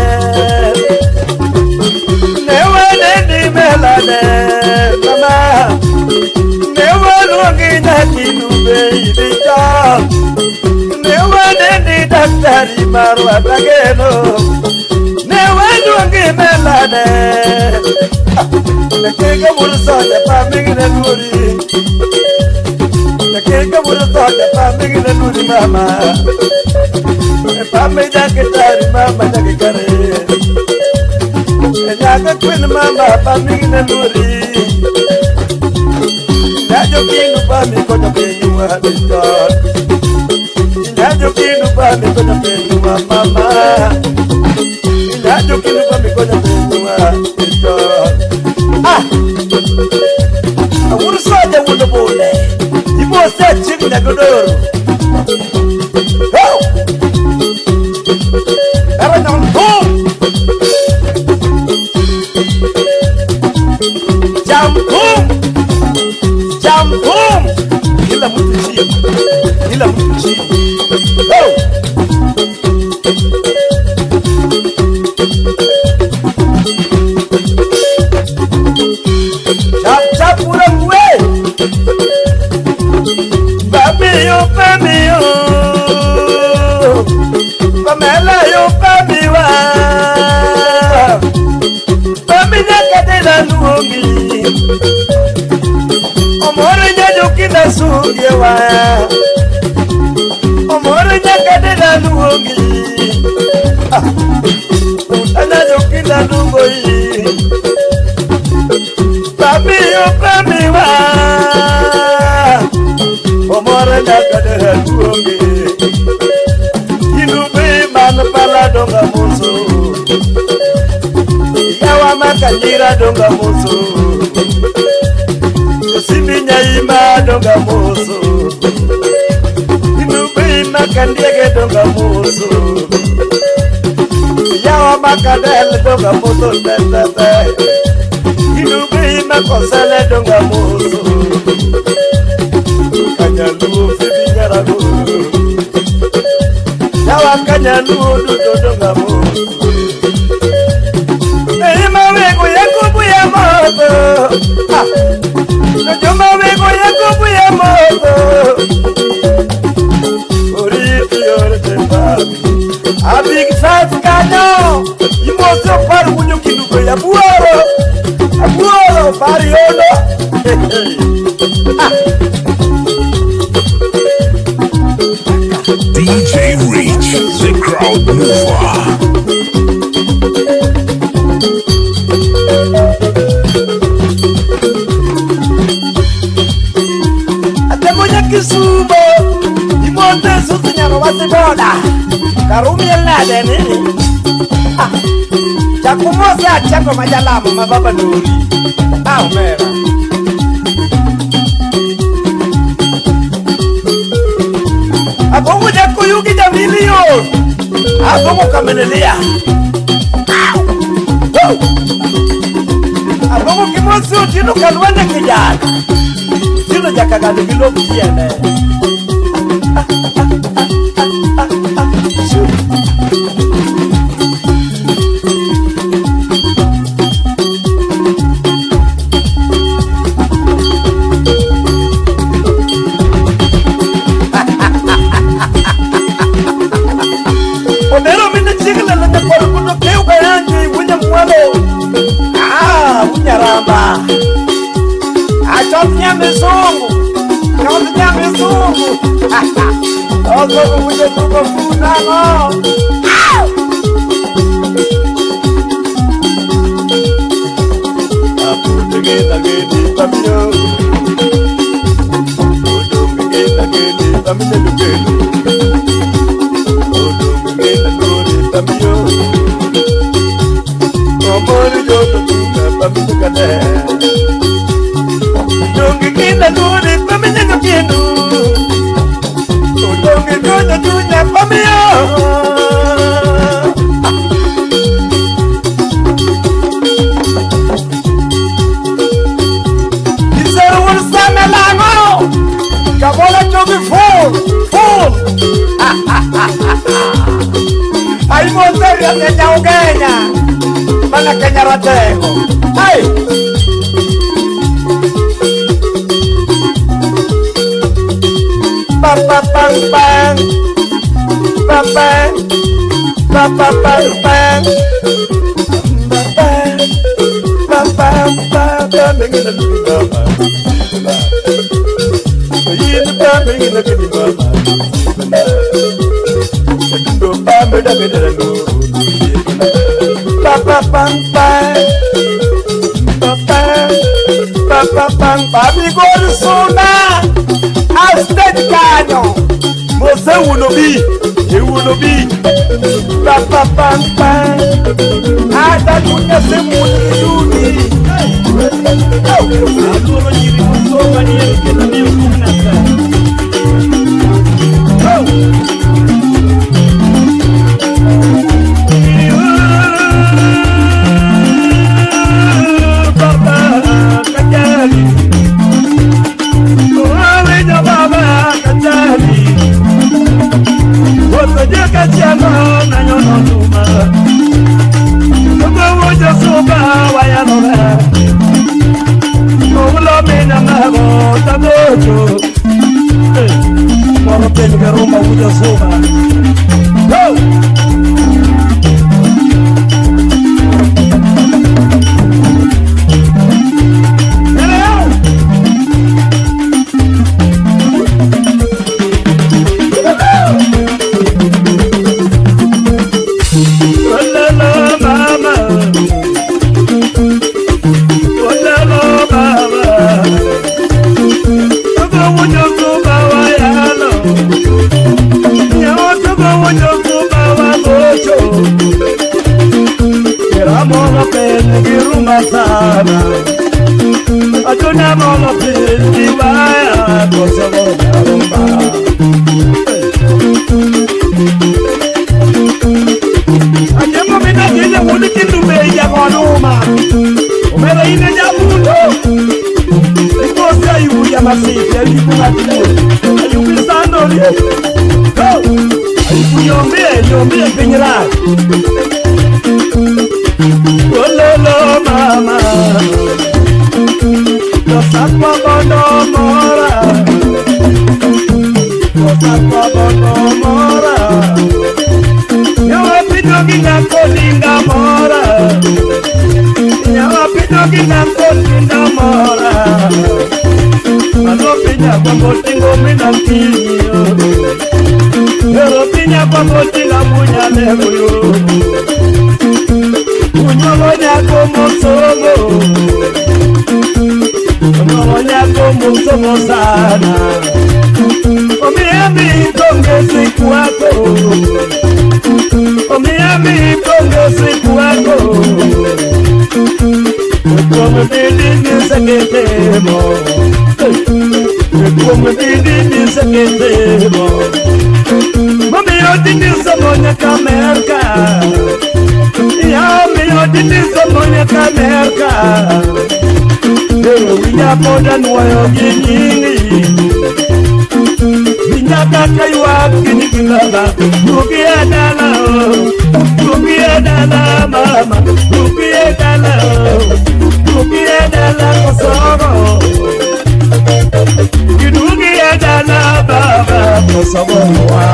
newe neni melade, mama. Newe luongi nyakinu baby cha. Newe neni daktari marwa tageno. Newe luongi melade. Nakega mursa pa mingine nuri. Nakega mursa pa mingine nuri mama. Pame daktari mama daktari. Nyaga queen mama pamigina nuri. Nyajo kinu pami konya penyuwa bitor. Nyajo kinu pami konya penyuwa mama. Nyajo kinu pami konya penyuwa bitor. Ah! Awuru soja wundo bole. Ibo se chini godoro. Oh! Jam boom. Kila mtu chini. Kila mtu chini. Oh! Chap chap urangwe. Babi yo babi yo. Pamela yo babi wa. Babi nyakadela nuomi. Omoro nyajokinda sungewa. Omoro nyakadela nuomi. Anajokinda nungoi. Babi yo babi wa. Omoro Yawa makanyira donga moso. Simbi nyaima donga moso. Inube makandiege donga moso. Yawa makadel donga moso tete. Inube makosele donga moso. Kanyaluo fibi nyarago. Yawa kanyaluo duto donga moso. Mawego yakubu ya moto. Jojo mawego yakubu ya moto. Oriti orite babi. A big fat kanyo. Imoso paru kunyo kiduko ya buoro. Abuoro pari ono. DJ Rich, the crowd mover. Kisumo imonde susunyano wasiboda karumi elnade nini chakumosa chako majalamo mababa dori omera abongo jakuyugi ja milion abongo kamenelia abongo kimosi utino kalwende kijana Tino jakagado gilo tiene. Onero mine chigla lende korukundo keu kayanji wunya mwalo. Ah, wunya ramba. Achotnya mizungu, achotnya mizungu. Ozo kuja tuko funano. Apu tege pamino. Odonge tege pamino lugelo. Odonge tege pamino. Omori joto tunga pamino kate. Donge kinda luri pamina nyukienu. Donge gonya dunya pamio. Iseru ursame lango. Kabola chogi full, full. Ai monteria Kenya ugenya. Mana Kenya ratego. Ai. Pa pa pang pang, pa pang, pa pa pang pang, pa pang, pa pang pa pa mengina pa pa, yini pa mengina kini pa pa, do pa meda meda do, pa pa pang pang, pa pang, pa pa pang pa mi gorsona. State kanyo Mose wunobi Ewunobi Pa pa pam pam Ada kunya semuni duni Adoro nyiri musoma ni kena miyo kumnasa. Baba kajali Baba kajali Otoje kachiano na nyono numa Togo wojo soba wayanora Olo mina mago tagocho Amolo piny gi rumba sana. Achuna molo piny gi waya kosomo rumba. Anyemo mina dine wudi kindume ya konuma. Omera ine jabundo. Ikosi ayubu ya masiti ayubu ngatiyo. Ayubu sandori. Go. Ayubu yombie yombie pinyra. Ololo mama. Tosakwa bondo mora. Tosakwa bondo mora. Nyawa pino ginako dinga mora. Nyawa pino ginako dinga mora. Ano pinya kwambo tingo mina tinyo. Pero pinya kwambo tinga munya lebuyo. Unyolo nyako mosomo. Unyolo nyako mosomo sana. Omiami konge sikuako. Omiami konge sikuako. Kuome bidi niseketemo. Kuome bidi niseketemo. Mami odini somonya kamerka. Ya mi odini somonya kamerka. Pero winya poda nuoyo ginyingi. Winya kaka ywak gi baba. Dugi e dala o. Dugi e dala mama. Dugi e dala o. Dugi e dala kosogo. Dugi e dala baba kosogo wa.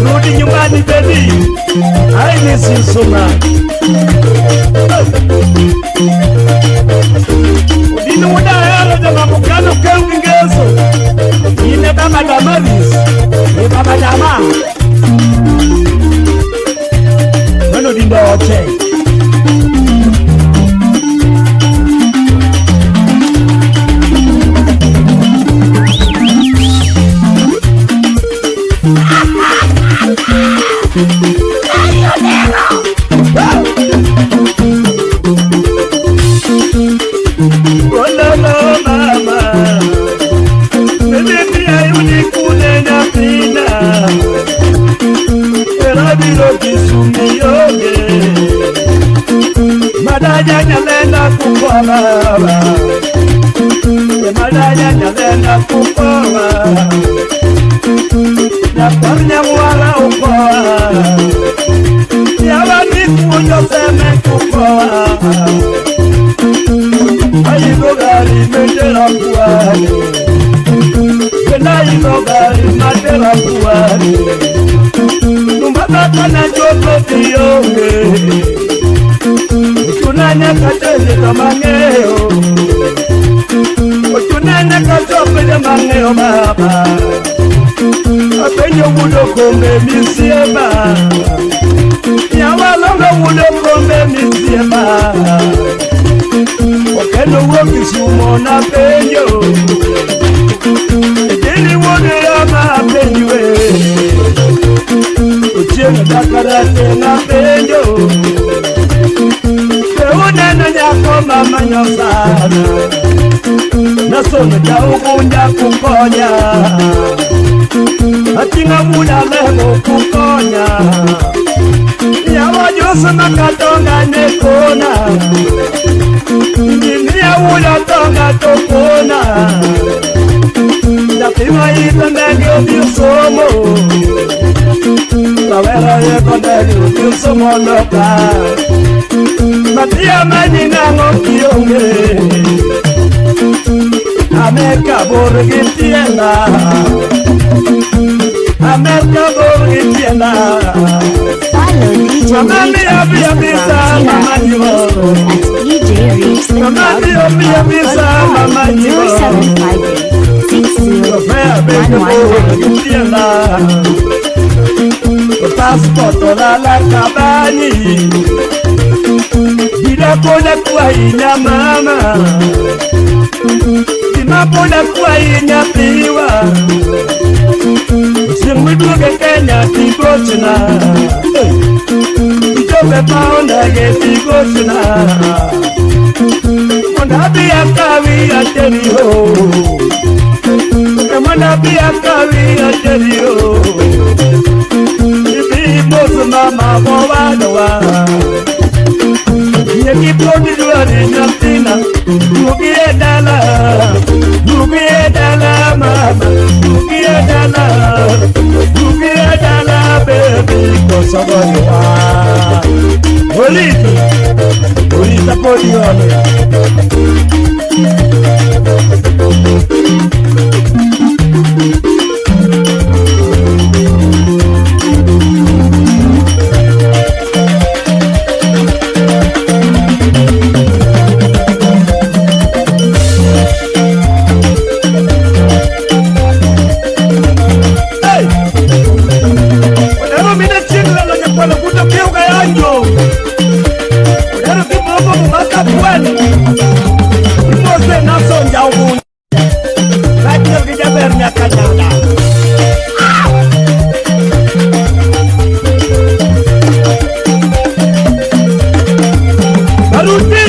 Rudi nyumbani baby. I miss you so much. Odino wuda hero jama mukano kel gingeso. Ine baba damaris. Ne baba dama. Mano dindo oche. Madaya nyalenda kukola, madaya nyalenda kukola, nyakwar nyamwala ukola, nyawani kujo seme kukola, ayigo gari metera kuwani, ayigo gari matera kuwani, numbata kana chopo tiyonge. Ochunanya kachele mangeo. Ochunanya kachope mangeo baba. Apenyo wudo kombe misiema. Nyawalongo wudo kombe misiema. Okendo wuok Kisumo na penjo. Ejili wuod yama apenjwe. Ochieng' dakarate na penjo. Uneno nyako mama nyosana. Nasono jaugunja kukonya. Atinga muda lemo kukonya. Nyawa jusu makatonga nekona. Injinia ula tonga tokona. Napima ito ndege odhi somo. Rawera yeko ndege odhi somo loka. Matia mani nango kionge. Amerika bor gi tienda. Amerika bor gi tienda. Follow DJ Mama Rich on mia Instagram, bisa, Twitter, mama and jiwo. Facebook at DJ Rich the Mama Crowd mia Mover mia or bisa, call mama jiwo. 0758 Sofia bende bor 603 gi 119. tienda. Passport olala kabani. Gima kuahinya mama. Gima poda kuahinya piwa. Chieng' miduoge Kenya tigochna. Pepe Paunda Geti Goshna Mona biya kawi ateri ho Mona biya kawi ateri ho Ibi boss mama bowa dowa Yeki podi duare nyatina Dugie dala mama Dugie dala baby kosogowa Olita Olita podi ole. Hey! Odero mina chingla lo nyakwalo kuto kiuga yanjo. Odero kibombo mumaka kwani. Imose naso njaubu. Lakini kijaber nyakanyada. Baruti!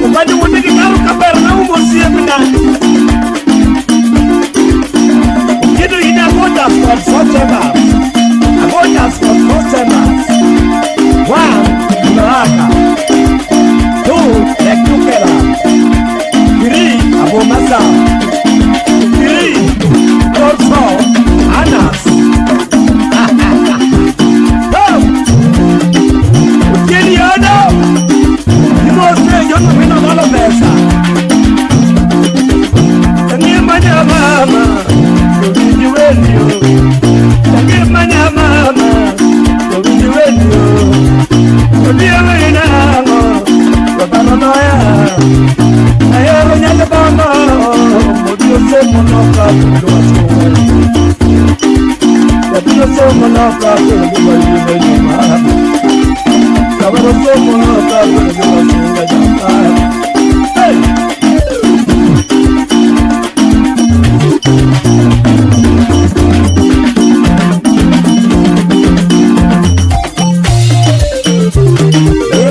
Ubadi wundigi karu kaber na umosie mina. Kidu ina goja for sotema. Agoja for sotema. 1 Baraka. 2 Lekukela. 3 Abomasa. 3 Also Anas. Ukieni yodo. Imose yono mina walo pesa. Tangimanya mama. Tobijiwenyo. Tangimanya mama. Tobijiwenyo. Tobijiwenyo. Babanoya. Ayero nyanya bama. Modio se monoka kuduwa. Modio se monoka kuduwa yuma. Kabaro se monoka kuduwa yuma. Hey!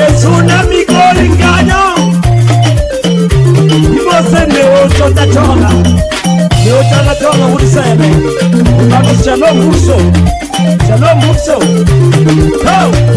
Es un amigo engaño. Y você me ocho chola. Me ocho la chola urseme. Vamos shalom urso. Shalom urso. Go.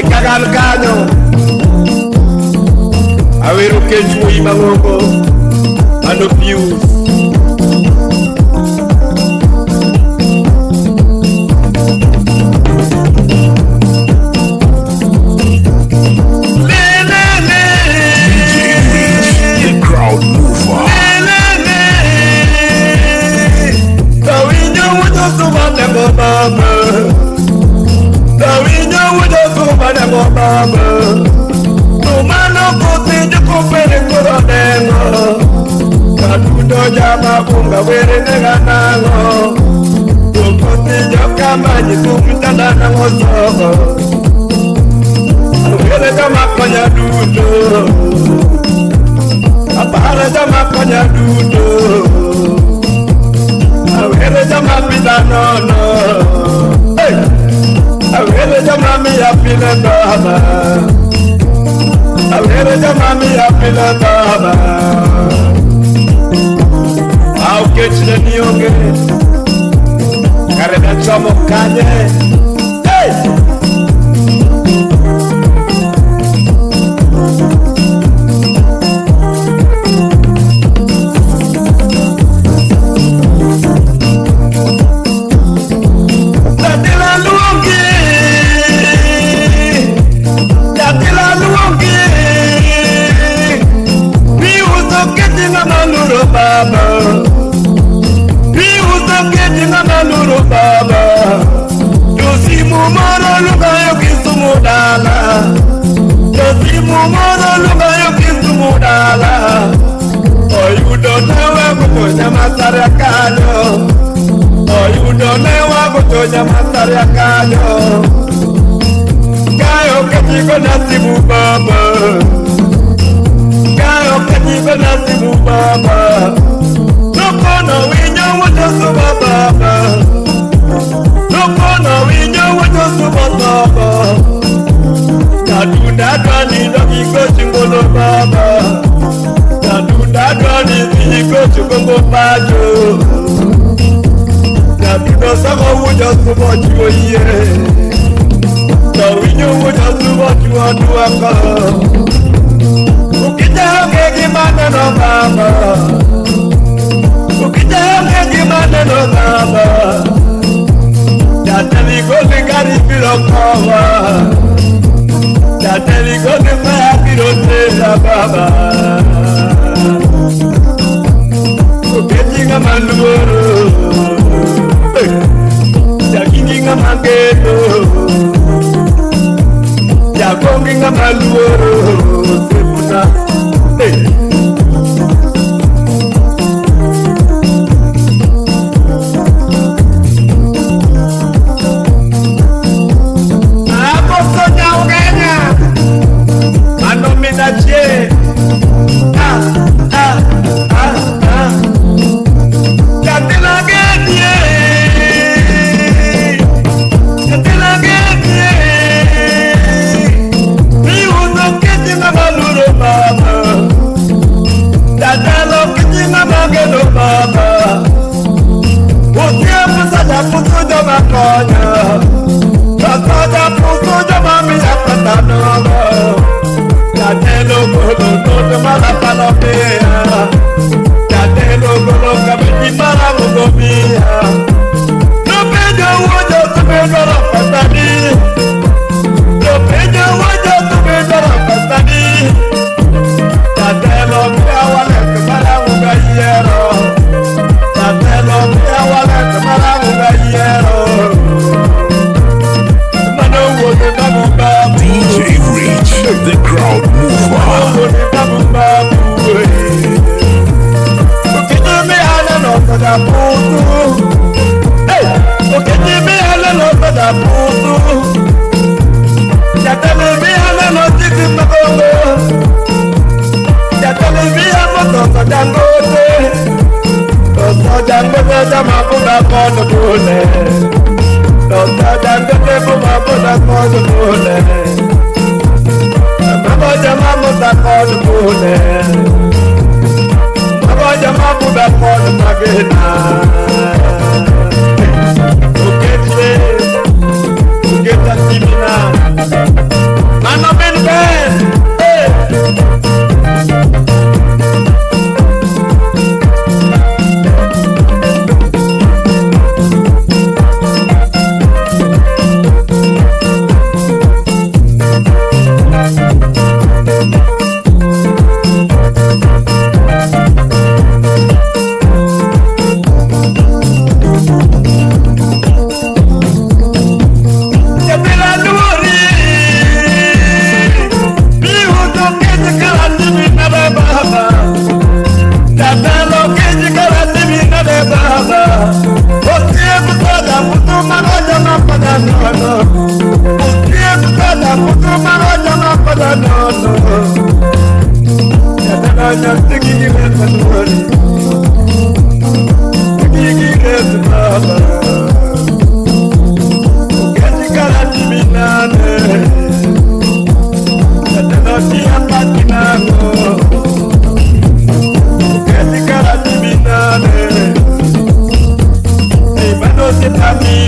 Ikagan kanyo Awero kech wuoyi mang'ongo Mano Pius. DJ Rich, the crowd mover. Apara jama konya dudo. Awere jama pita no no. Hey! Awere jama mi apile baba. Awere jama mi apile baba. Au kechne nioge. Karebe chomo kanye. Hey! DJ Rich, the crowd mover. Okete, oketa simina.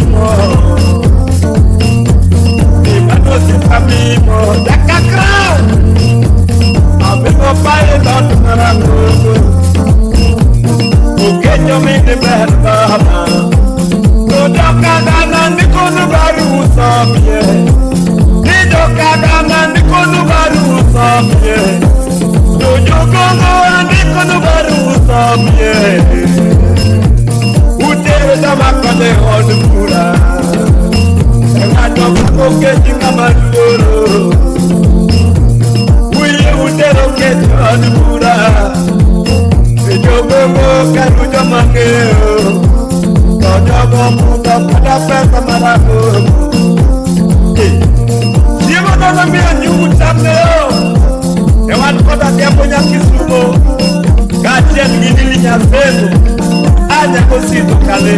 mímọ́. Ìbádọ́ ti pa mímọ́. Daka crown. Àbíkọ́ báyìí lọ́dún mọ́ra gbogbo. Òkèjọ́ mi ní bẹ́ẹ̀ bàbá. Lọ́dọ̀kadà náà ní kó ló bá rú sọ mi yẹ. Nídọ̀kadà náà ní kó ló bá rú sọ mi yẹ. Lójókòó ní kó ló bá rú sọ mi yẹ. Utere dama kọ́lé ọdún kúra. Ẹ̀ka dọ̀kọ̀ kejì ká máa dúró. Wúyẹ utere kejì ọdún kúra. Ìjọba kẹrù jọ máa ké o. Tọ́jọ́ mú tọ́kọ́dá fẹ́ sọmọdá kó. Chiemo nono miyo nyugu chamne o. E wan koda tiempo nya Kisumo. Kaachiel gi Lily Nyasego. Anya kosito kale.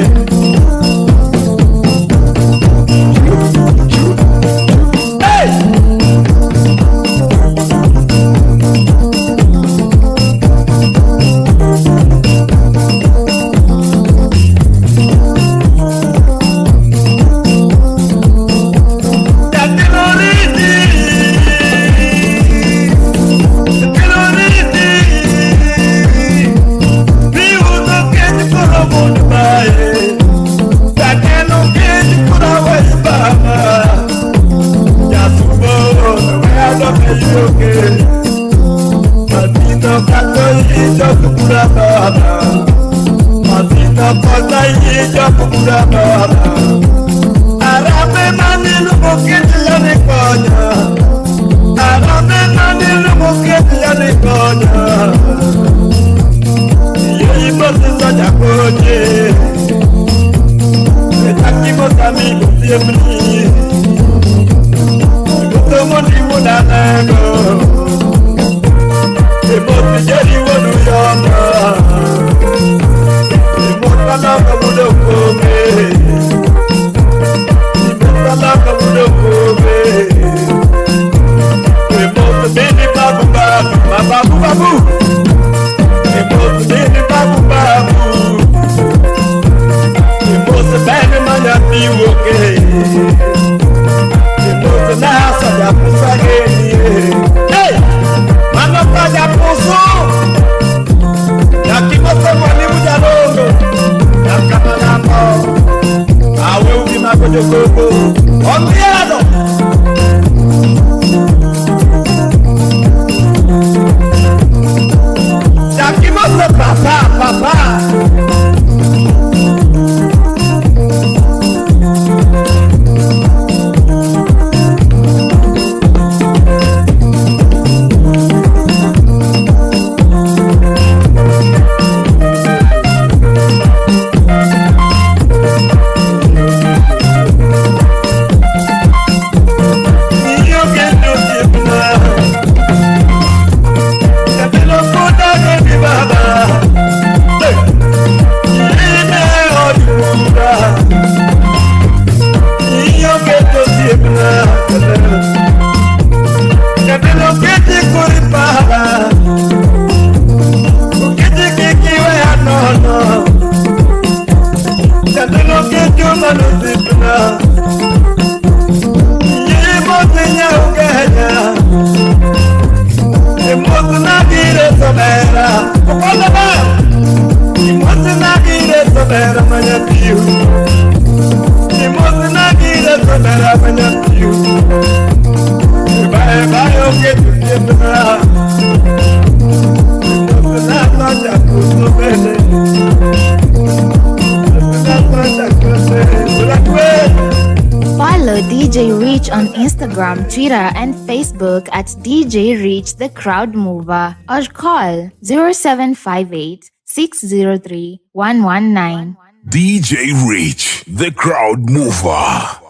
Hey! Follow DJ Rich on Instagram, Twitter, and Facebook at DJ Rich the Crowd Mover or call 0758 603 119. DJ Rich, the crowd mover.